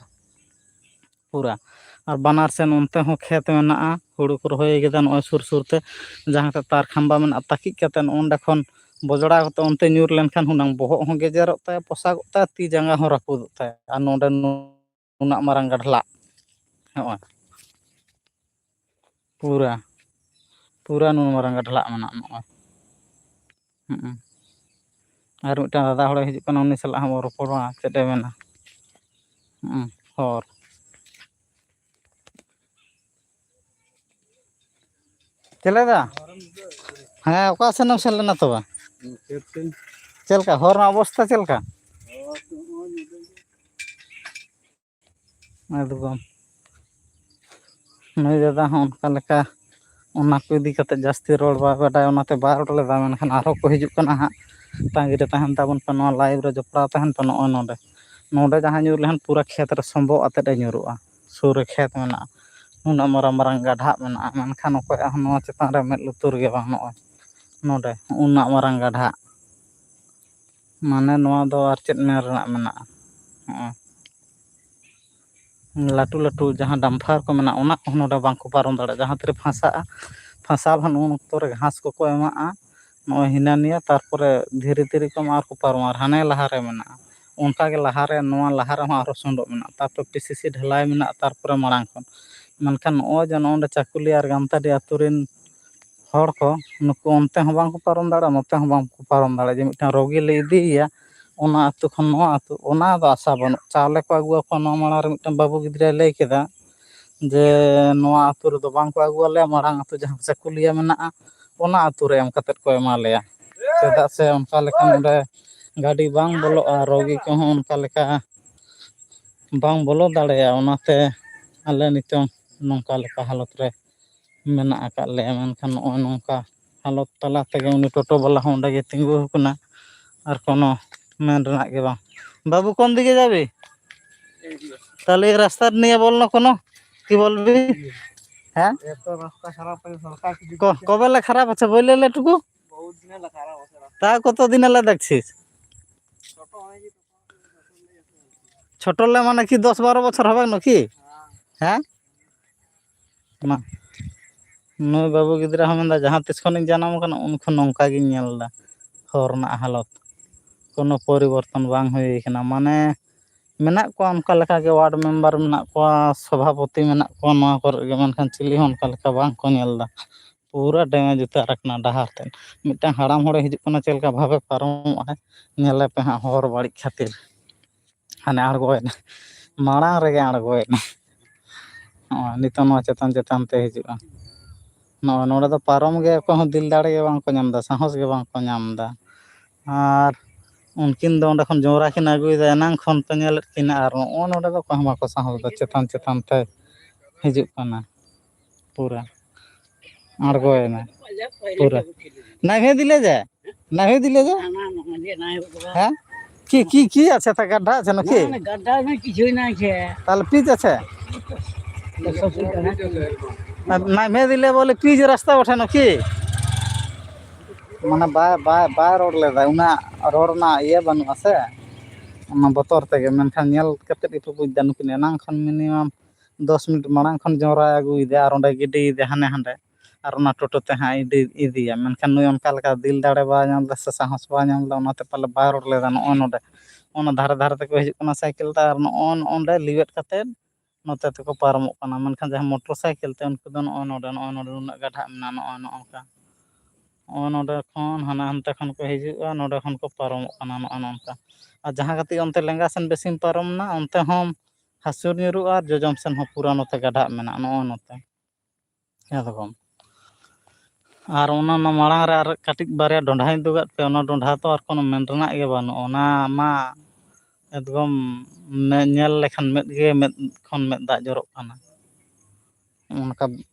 ᱯᱩᱨᱟ᱾ ᱟᱨ ᱵᱟᱱᱟᱨ ᱥᱮᱱ ᱚᱱᱛᱮ ᱦᱚᱸ ᱠᱷᱮᱛ ᱢᱮᱱᱟᱜᱼᱟ, ᱦᱩᱲᱩ ᱠᱚ ᱨᱚᱦᱚᱭ ᱠᱟᱫᱟ ᱱᱚᱜᱼᱚᱭ ᱥᱩᱨ ᱥᱩᱨ ᱛᱮ, ᱡᱟᱦᱟᱸ ᱛᱮ ᱛᱟᱨ ᱠᱷᱟᱢᱵᱟ ᱢᱮᱱᱟᱜᱼᱟ, ᱛᱟᱹᱠᱤᱡ ᱠᱟᱛᱮ ᱚᱸᱰᱮ ᱠᱷᱚᱱ ᱵᱚᱡᱽᱲᱟ ᱠᱟᱛᱮ ᱚᱱᱛᱮ ᱧᱩᱨ ᱞᱮᱱᱠᱷᱟᱱ ᱦᱩᱱᱟᱹᱝ ᱵᱚᱦᱚᱜ ᱦᱚᱸ ᱜᱮᱡᱮᱨᱚᱜ ᱛᱟᱭᱟ, ᱯᱚᱥᱟᱜᱚᱜ ᱛᱟᱭᱟ, ᱛᱤ ᱡᱟᱸᱜᱟ ᱦᱚᱸ ᱨᱟᱹᱯᱩᱫᱚᱜ ᱛᱟᱭᱟ᱾ ᱟᱨ ᱱᱚᱰᱮ ᱱᱩᱱᱟᱹᱜ ᱢᱟᱨᱟᱝ ᱜᱟᱰᱞᱟᱜ, ᱱᱚᱜᱼᱚᱭ ᱯᱩᱨᱟ, ᱯᱩᱨᱟ ᱱᱩᱱ ᱢᱟᱨᱟᱝ ᱜᱟᱰᱞᱟᱜ ᱢᱮᱱᱟᱜᱼᱟ ᱱᱚᱜᱼᱚᱭ᱾ ᱦᱩᱸ᱾ ᱟᱨ ᱢᱤᱫᱴᱟᱝ ᱫᱟᱫᱟ ᱦᱚᱲᱮ ᱦᱤᱡᱩᱜ ᱠᱟᱱᱟ, ᱩᱱᱤ ᱥᱟᱞᱟᱜ ᱦᱚᱸ ᱵᱚᱱ ᱨᱚᱯᱚᱲᱟ, ᱪᱮᱫ ᱮ ᱢᱮᱱᱟ᱾ ᱦᱩᱸ, ᱦᱚᱨ᱾ ᱪᱮᱞᱮ ᱫᱟ? ᱦᱮᱸ, ᱚᱠᱟ ᱥᱮᱱ ᱮᱢ ᱥᱮᱱ ᱞᱮᱱᱟ ᱛᱚᱵᱮ? ᱪᱮᱫ ᱞᱮᱠᱟ ᱦᱚᱨ ᱨᱮᱱᱟᱜ ᱚᱵᱚᱥᱛᱟ ᱪᱮᱫ ᱞᱮᱠᱟ? ᱮᱠᱫᱚᱢ᱾ ᱱᱩᱭ ᱫᱟᱫᱟ ᱦᱚᱸ ᱚᱱᱠᱟ ᱞᱮᱠᱟ ᱚᱱᱟ ᱠᱚ ᱤᱫᱤ ᱠᱟᱛᱮ ᱡᱟᱹᱥᱛᱤ ᱨᱚᱲ ᱵᱟᱭ ᱵᱟᱰᱟᱭᱟ, ᱚᱱᱟᱛᱮ ᱵᱟᱭ ᱨᱚᱲ ᱞᱮᱫᱟ᱾ ᱢᱮᱱᱠᱷᱟᱱ ᱟᱨᱦᱚᱸ ᱠᱚ ᱦᱤᱡᱩᱜ ᱠᱟᱱᱟ ᱦᱟᱸᱜ, ᱛᱟᱺᱜᱤ ᱨᱮ ᱛᱟᱦᱮᱱ ᱛᱟᱵᱚᱱ ᱯᱮ, ᱱᱚᱣᱟ live ᱨᱮ ᱡᱚᱯᱲᱟᱣ ᱛᱟᱦᱮᱱ ᱯᱮ᱾ ᱱᱚᱜᱼᱚᱭ ᱱᱚᱰᱮ, ᱱᱚᱰᱮ ᱡᱟᱦᱟᱸ ᱧᱩᱨ ᱞᱮᱠᱷᱟᱱ ᱯᱩᱨᱟᱹ ᱠᱷᱮᱛ ᱨᱮ ᱥᱚᱢᱵᱚᱜ ᱟᱛᱮᱫ ᱮ ᱧᱩᱨᱩᱜᱼᱟ᱾ ᱥᱩᱨ ᱨᱮ ᱠᱷᱮᱛ ᱢᱮᱱᱟᱜᱼᱟ, ᱱᱩᱱᱟᱹᱜ ᱢᱟᱨᱟᱝ ᱢᱟᱨᱟᱝ ᱜᱟᱰᱷᱟᱜ ᱢᱮᱱᱟᱜᱼᱟ, ᱢᱮᱱᱠᱷᱟᱱ ᱚᱠᱚᱭᱟᱜ ᱦᱚᱸ ᱱᱚᱣᱟ ᱪᱮᱛᱟᱱ ᱨᱮ ᱢᱮᱫ ᱞᱩᱛᱩᱨ ᱜᱮ ᱵᱟᱝ᱾ ᱱᱚᱜᱼᱚᱭ ᱱᱚᱰᱮ ᱩᱱᱟᱹᱜ ᱢᱟᱨᱟᱝ ᱜᱟᱰᱷᱟᱜ, ᱢᱟᱱᱮ ᱱᱚᱣᱟ ᱫᱚ ᱟᱨ ᱪᱮᱫ ᱢᱮᱱ ᱨᱮᱱᱟᱜ ᱢᱮᱱᱟᱜᱼᱟ? ᱦᱚᱸᱜᱼᱚᱭ᱾ ᱞᱟᱹᱴᱩ ᱞᱟᱹᱴᱩ ᱡᱟᱦᱟᱸ ᱰᱟᱢᱯᱷᱟᱨ ᱠᱚ ᱢᱮᱱᱟᱜᱼᱟ, ᱚᱱᱟ ᱠᱚᱦᱚᱸ ᱱᱚᱰᱮ ᱵᱟᱝᱠᱚ ᱯᱟᱨᱚᱢ ᱫᱟᱲᱮᱭᱟᱜᱼᱟ᱾ ᱡᱟᱦᱟᱸ ᱛᱤᱨᱮ ᱯᱷᱟᱸᱥᱟᱜᱼᱟ, ᱯᱷᱟᱸᱥᱟᱣ ᱞᱮᱠᱷᱟᱱ ᱩᱱ ᱚᱠᱛᱚ ᱨᱮ ᱜᱷᱟᱥ ᱠᱚᱠᱚ ᱮᱢᱟᱜᱼᱟ, ᱱᱚᱜᱼᱚᱭ ᱦᱤᱱᱟᱹ ᱱᱤᱭᱟᱹ, ᱛᱟᱨᱯᱚᱨᱮ ᱫᱷᱤᱨᱤ ᱛᱤᱨᱤ ᱠᱚ ᱮᱢᱟᱜᱼᱟ ᱟᱨ ᱠᱚ ᱯᱟᱨᱚᱢᱟ᱾ ᱟᱨ ᱦᱟᱱᱮ ᱞᱟᱦᱟᱨᱮ ᱢᱮᱱᱟᱜᱼᱟ, ᱚᱱᱠᱟᱜᱮ ᱞᱟᱦᱟᱨᱮ, ᱱᱚᱣᱟ ᱞᱟᱦᱟᱨᱮ ᱦᱚᱸ ᱟᱨᱦᱚᱸ ᱥᱚᱸᱰᱚᱜ ᱢᱮᱱᱟᱜᱼᱟ, ᱛᱟᱨᱯᱚᱨᱮ ᱯᱤ ᱥᱤ ᱥᱤ ᱰᱷᱟᱞᱟᱭ ᱢᱮᱱᱟᱜᱼᱟ, ᱛᱟᱨᱯᱚᱨᱮ ᱢᱟᱲᱟᱝ ᱠᱷᱚᱱ᱾ ᱢᱮᱱᱠᱷᱟᱱ ᱱᱚᱜᱼᱚᱭ ᱡᱮ ᱱᱚᱜᱼᱚ ᱱᱚᱰᱮ ᱪᱟᱹᱠᱩᱞᱤᱭᱟᱹ ᱟᱨ ᱜᱟᱢᱛᱟᱰᱤ ᱟᱹᱛᱩ ᱨᱮᱱ ᱦᱚᱲ ᱠᱚ, ᱱᱩᱠᱩ ᱚᱱᱛᱮ ᱦᱚᱸ ᱵᱟᱝ ᱠᱚ ᱯᱟᱨᱚᱢ ᱫᱟᱲᱮᱭᱟᱜᱼᱟ, ᱱᱚᱛᱮ ᱦᱚᱸ ᱵᱟᱝ ᱠᱚ ᱯᱟᱨᱚᱢ ᱫᱟᱲᱮᱭᱟᱜᱼᱟ᱾ ᱡᱮ ᱢᱤᱫᱴᱟᱝ ᱨᱳᱜᱤ ᱞᱮ ᱤᱫᱤᱭᱮᱭᱟ ᱚᱱᱟ ᱟᱹᱛᱩ ᱠᱷᱚᱱ ᱱᱚᱣᱟ ᱟᱹᱛᱩ, ᱚᱱᱟ ᱫᱚ ᱟᱥᱟ ᱵᱟᱹᱱᱩᱜ᱾ ᱪᱟᱣᱞᱮ ᱠᱚ ᱟᱹᱜᱩᱣᱟᱠᱚᱣᱟ, ᱱᱚᱣᱟ ᱢᱟᱲᱟᱝ ᱨᱮ ᱢᱤᱫᱴᱟᱝ ᱵᱟᱹᱵᱩ ᱜᱤᱫᱽᱨᱟᱹᱭ ᱞᱟᱹᱭ ᱠᱮᱫᱟ ᱡᱮ ᱱᱚᱣᱟ ᱟᱹᱛᱩ ᱨᱮᱫᱚ ᱵᱟᱝ ᱠᱚ ᱟᱹᱜᱩᱣᱟᱞᱮᱭᱟ, ᱢᱟᱲᱟᱝ ᱟᱹᱛᱩ ᱡᱟᱦᱟᱸ ᱪᱟᱹᱠᱩᱞᱤᱭᱟᱹ ᱢᱮᱱᱟᱜᱼᱟ, ᱚᱱᱟ ᱟᱹᱛᱩ ᱨᱮ ᱮᱢ ᱠᱟᱛᱮᱫ ᱠᱚ ᱮᱢᱟ ᱞᱮᱭᱟ᱾ ᱪᱮᱫᱟᱜ ᱥᱮ ᱚᱱᱠᱟ ᱞᱮᱠᱟ ᱱᱚᱰᱮ ᱜᱟᱹᱰᱤ ᱵᱟᱝ ᱵᱚᱞᱚᱜᱼᱟ, ᱨᱳᱜᱤ ᱠᱚᱦᱚᱸ ᱚᱱᱠᱟ ᱞᱮᱠᱟ ᱵᱟᱝ ᱵᱚᱞᱚ ᱫᱟᱲᱮᱭᱟᱜᱼᱟ᱾ ᱚᱱᱟᱛᱮ ᱟᱞᱮ ᱱᱤᱛᱚᱝ ᱱᱚᱝᱠᱟ ᱞᱮᱠᱟ ᱦᱟᱞᱚᱛ ᱨᱮ ᱢᱮᱱᱟᱜ ᱟᱠᱟᱫ ᱞᱮᱭᱟ᱾ ᱢᱮᱱᱠᱷᱟᱱ ᱱᱚᱜᱼᱚᱭ ᱱᱚᱝᱠᱟ ᱦᱟᱞᱚᱛ ᱛᱟᱞᱟ ᱛᱮᱜᱮ ᱩᱱᱤ ᱴᱳᱴᱳ ᱵᱟᱞᱟ ᱦᱚᱸ ᱚᱸᱰᱮ ᱜᱮ ᱛᱤᱸᱜᱩ ᱟᱠᱟᱱᱟ, ᱟᱨ ᱠᱳᱱᱳ ᱢᱮᱱ ᱨᱮᱱᱟᱜ ᱜᱮ ᱵᱟᱝ᱾ ᱵᱟᱹᱵᱩ, ᱠᱳᱱ ᱫᱤᱠᱮ ᱡᱟᱵᱤ? ᱛᱟᱦᱞᱮ ᱮᱭ ᱨᱟᱥᱛᱟ ᱱᱤᱭᱮ ᱵᱚᱞ ᱱᱟ ᱠᱳᱱᱳ, ᱠᱤ ᱵᱚᱞᱵᱤ? ᱦᱮᱸ? ᱠᱚ-, ᱠᱚᱵᱮ ᱞᱮ ᱠᱷᱟᱨᱟᱯ আছে, ᱵᱚᱞᱮ ᱞᱮ ᱴᱩᱠᱩ? তা কত দিন হলে দেখছিস? ছোট লে মানে কি দশ বারো বছর হবে নাকি? হ্যাঁ? ᱚᱱᱟ, ᱱᱩᱭ ᱵᱟᱹᱵᱩ ᱜᱤᱫᱽᱨᱟᱹ ᱦᱚᱸ ᱢᱮᱱᱫᱟ, "ᱡᱟᱦᱟᱸ ᱛᱤᱥ ᱠᱷᱚᱱᱤᱧ ᱡᱟᱱᱟᱢ ᱟᱠᱟᱱᱟ, ᱩᱱ ᱠᱷᱚᱱ ᱱᱚᱝᱠᱟ ᱜᱤᱧ ᱧᱮᱞ ᱮᱫᱟ ᱦᱚᱨ ᱨᱮᱱᱟᱜ ᱦᱟᱞᱚᱛ, ᱠᱳᱱᱳ ᱯᱚᱨᱤᱵᱚᱨᱛᱚᱱ ᱵᱟᱝ ᱦᱩᱭ ᱟᱠᱟᱱᱟ᱾" ᱢᱟᱱᱮ, ᱢᱮᱱᱟᱜ ᱠᱚᱣᱟ ᱚᱱᱠᱟ ᱞᱮᱠᱟ ᱜᱮ, ᱣᱟᱨᱰ ᱢᱮᱢᱵᱟᱨ ᱢᱮᱱᱟᱜ ᱠᱚᱣᱟ, ᱥᱚᱵᱷᱟᱯᱚᱛᱤ ᱢᱮᱱᱟᱜ ᱠᱚᱣᱟ ᱱᱚᱣᱟ ᱠᱚᱨᱮ ᱜᱮ, ᱢᱮᱱᱠᱷᱟᱱ ᱪᱤᱞᱤ ᱦᱚᱸ ᱚᱱᱠᱟ ᱞᱮᱠᱟ ᱵᱟᱝ ᱠᱚ ᱧᱮᱞ ᱮᱫᱟ᱾ ᱯᱩᱨᱟᱹ ᱰᱮᱢᱮᱡᱽ ᱩᱛᱟᱹᱨ ᱟᱠᱟᱱᱟ ᱰᱟᱦᱟᱨ ᱛᱮᱫ᱾ ᱢᱤᱫᱴᱟᱝ ᱦᱟᱲᱟᱢ ᱦᱚᱲᱮ ᱦᱤᱡᱩᱜ ᱠᱟᱱᱟ, ᱪᱮᱫ ᱞᱮᱠᱟ ᱵᱷᱟᱵᱮ ᱯᱟᱨᱚᱢᱚᱜᱼᱟᱭ, ᱧᱮᱞᱮ ᱯᱮ ᱦᱟᱸᱜ ᱦᱚᱨ ᱵᱟᱹᱲᱤᱡ ᱠᱷᱟᱹᱛᱤᱨ᱾ ᱦᱟᱱᱮ ᱟᱬᱜᱚᱭᱮᱱᱟ᱾ ᱢᱟᱲᱟᱝ ᱨᱮᱜᱮ ᱟᱬᱜᱚᱭᱮᱱᱟ᱾ ᱱᱚᱜᱼᱚᱭ ᱱᱤᱛᱚᱜ ᱱᱚᱣᱟ ᱪᱮᱛᱟᱱ ᱪᱮᱛᱟᱱ ᱛᱮ ᱦᱤᱡᱩᱜᱼᱟ᱾ ᱱᱚᱜᱼᱚᱭ ᱱᱚᱰᱮ ᱫᱚ ᱯᱟᱨᱚᱢ ᱜᱮ ᱚᱠᱚᱭ ᱦᱚᱸ ᱫᱤᱞ ᱫᱟᱲᱮ ᱜᱮ ᱵᱟᱝ ᱠᱚ ᱧᱟᱢ ᱮᱫᱟ, ᱥᱟᱦᱚᱥ ᱜᱮ ᱵᱟᱝ ᱠᱚ ᱧᱟᱢ ᱮᱫᱟ᱾ ᱟᱨ ᱩᱱᱠᱤᱱ ᱫᱚ ᱚᱸᱰᱮ ᱠᱷᱚᱱ ᱡᱚᱸᱰᱨᱟ ᱠᱤᱱ ᱟᱹᱜᱩᱭᱮᱫᱟ, ᱮᱱᱟᱝ ᱠᱷᱚᱱ ᱯᱮ ᱧᱮᱞᱮᱫ ᱠᱤᱱᱟ, ᱟᱨ ᱱᱚᱜᱼᱚᱭ ᱱᱚᱰᱮ ᱫᱚ ᱚᱠᱚᱭ ᱦᱚᱸ ᱵᱟᱠᱚ ᱥᱟᱦᱚᱥ ᱮᱫᱟ, ᱪᱮᱛᱟᱱ ᱪᱮᱛᱟᱱ ᱛᱮ ᱦᱤᱡᱩᱜ ᱠᱟᱱᱟ ᱯᱩᱨᱟᱹ, ᱟᱬᱜᱚᱭᱮᱱᱟ ᱯᱩᱨᱟᱹ᱾ ᱱᱟᱭ ᱵᱷᱮ ᱫᱤᱞᱮ ᱡᱮ, ᱱᱟᱭ ᱵᱷᱮ ᱫᱤᱞᱮ ᱡᱮ, ᱦᱮᱸ? ᱠᱤ, ᱠᱤ, ᱠᱤ ᱟᱪᱪᱷᱟ, ᱛᱟ ᱜᱟᱰᱰᱷᱟ ᱟᱪᱪᱷᱟ, ᱱᱩᱠᱤ? ᱜᱟᱰᱰᱷᱟ ᱨᱮ ᱠᱤᱪᱷᱩᱭ ᱱᱟ ᱪᱮ᱾ ᱛᱟᱦᱞᱮ ᱯᱤᱪ ᱟᱪᱪᱷᱟ? ᱱᱟᱭ ᱵᱷᱮ ᱫᱤᱞᱮ ᱵᱚᱞᱮ ᱯᱤᱪ ᱨᱟᱥᱛᱟ ᱵᱚᱴᱷᱮ ᱱᱩᱠᱤ? ᱢᱟᱱᱮ ᱵᱟᱭ, ᱵᱟᱭ, ᱵᱟᱭ ᱨᱚᱲ ᱞᱮᱫᱟ, ᱩᱱᱟᱹᱜ ᱨᱚᱲ ᱨᱮᱱᱟᱜ ᱤᱭᱟᱹ ᱵᱟᱹᱱᱩᱜᱼᱟ ᱥᱮ, ᱚᱱᱟ ᱵᱚᱛᱚᱨ ᱛᱮᱜᱮ᱾ ᱢᱮᱱᱠᱷᱟᱱ ᱧᱮᱞ ᱠᱟᱛᱮᱫ ᱜᱮᱯᱮ ᱵᱩᱡᱽ ᱮᱫᱟ, ᱱᱩᱠᱤᱱ ᱮᱱᱟᱝ ᱠᱷᱚᱱ ᱢᱤᱱᱤᱢᱟᱢ ᱫᱚᱥ ᱢᱤᱱᱤᱴ ᱢᱟᱲᱟᱝ ᱠᱷᱚᱱ ᱡᱚᱸᱰᱨᱟᱭ ᱟᱹᱜᱩᱭᱮᱫᱟ ᱟᱨ ᱚᱸᱰᱮ ᱜᱤᱰᱤᱭᱮᱫᱟ ᱦᱟᱸᱰᱮ ᱦᱟᱸᱰᱮ, ᱟᱨ ᱚᱱᱟ ᱴᱳᱴᱳ ᱛᱮ ᱦᱟᱸᱜ ᱤᱫᱤ, ᱤᱫᱤᱭᱟ᱾ ᱢᱮᱱᱠᱷᱟᱱ ᱱᱩᱭ ᱚᱱᱠᱟ ᱞᱮᱠᱟ ᱫᱤᱞ ᱫᱟᱲᱮ ᱵᱟᱭ ᱧᱟᱢ ᱞᱮᱫᱟ ᱥᱮ ᱥᱟᱦᱚᱥ ᱵᱟᱭ ᱧᱟᱢ ᱞᱮᱫᱟ, ᱚᱱᱟᱛᱮ ᱯᱟᱞᱮ ᱵᱟᱭ ᱨᱚᱲ ᱞᱮᱫᱟ᱾ ᱱᱚᱜᱼᱚᱭ ᱱᱚᱰᱮ, ᱚᱱᱟ ᱫᱷᱟᱨᱮ ᱫᱷᱟᱨᱮ ᱛᱮᱠᱚ ᱦᱤᱡᱩᱜ ᱠᱟᱱᱟ ᱥᱟᱭᱠᱮᱞ ᱛᱮ, ᱟᱨ ᱱᱚᱜᱼᱚᱭ ᱱᱚᱸᱰᱮ ᱞᱤᱣᱮᱫ ᱠᱟᱛᱮᱫ ᱱᱚᱛᱮ ᱛᱮᱠᱚ ᱯᱟᱨᱚᱢᱚᱜ ᱠᱟᱱᱟ᱾ ᱢᱮᱱᱠᱷᱟᱱ ᱡᱟᱦᱟᱸ ᱢᱚᱴᱚᱨ ᱥᱟᱭᱠᱮᱞ ᱛᱮ, ᱩᱱᱠᱩ ᱫᱚ ᱱᱚᱜᱼᱚᱭ ᱱᱚᱰᱮ, ᱱᱚᱜᱼᱚᱭ ᱱᱚᱰᱮ ᱱᱩᱱᱟᱹᱜ ᱜᱟᱰᱷᱟᱜ ᱢᱮᱱᱟᱜᱼᱟ, ᱱᱚᱜᱼᱚᱭ ᱱᱚᱜᱼᱚ ᱱᱚᱝᱠᱟ᱾ ᱱᱚᱜᱼᱚᱭ ᱱᱚᱰᱮ ᱠᱷᱚᱱ ᱦᱟᱱᱟ ᱦᱟᱱᱛᱮ ᱠᱷᱚᱱ ᱠᱚ ᱦᱤᱡᱩᱜᱼᱟ, ᱱᱚᱰᱮ ᱠᱷᱚᱱ ᱠᱚ ᱯᱟᱨᱚᱢᱚᱜ ᱠᱟᱱᱟ, ᱱᱚᱜᱼᱚᱭ ᱱᱚᱝᱠᱟ᱾ ᱟᱨ ᱡᱟᱦᱟᱸ ᱠᱟᱹᱴᱤᱡ ᱚᱱᱛᱮ ᱞᱮᱸᱜᱟ ᱥᱮᱱ ᱵᱮᱥᱤᱢ ᱯᱟᱨᱚᱢᱱᱟ, ᱚᱱᱛᱮ ᱦᱚᱸ ᱦᱟᱹᱥᱩᱨ ᱧᱩᱨᱩᱜᱼᱟ, ᱟᱨ ᱡᱚᱡᱚᱢ ᱥᱮᱱ ᱦᱚᱸ ᱯᱩᱨᱟᱹ ᱱᱚᱛᱮ ᱜᱟᱰᱷᱟᱜ ᱢᱮᱱᱟᱜᱼᱟ, ᱱᱚᱜᱼᱚᱭ ᱱᱚᱛᱮ᱾ ᱮᱠᱫᱚᱢ᱾ ᱟᱨ ᱚᱱᱟ, ᱚᱱᱟ ᱢᱟᱲᱟᱝ ᱨᱮ ᱟᱨ ᱠᱟᱹᱴᱤᱡ ᱵᱟᱨᱭᱟ ᱰᱚᱸᱰᱷᱟᱧ ᱩᱫᱩᱜᱟᱫ ᱯᱮ, ᱚᱱᱟ ᱰᱚᱸᱰᱷᱟ ᱛᱚ ᱟᱨ ᱠᱳᱱᱳ ᱢᱮᱱ ᱨᱮᱱᱟᱜ ᱜᱮ ᱵᱟᱹᱱᱩᱜᱼᱟ, ᱚᱱᱟ ᱢᱟ ᱮᱠᱫᱚᱢ ᱢᱮ-, ᱧᱮᱞ ᱞᱮᱠᱷᱟᱱ ᱢᱮᱫ ᱜᱮ, ᱢᱮᱫ ᱠᱷᱚᱱ ᱢᱮᱫ ᱫᱟᱜ ᱡᱚᱨᱚᱜ ᱠᱟᱱᱟ, ᱚᱱᱠᱟ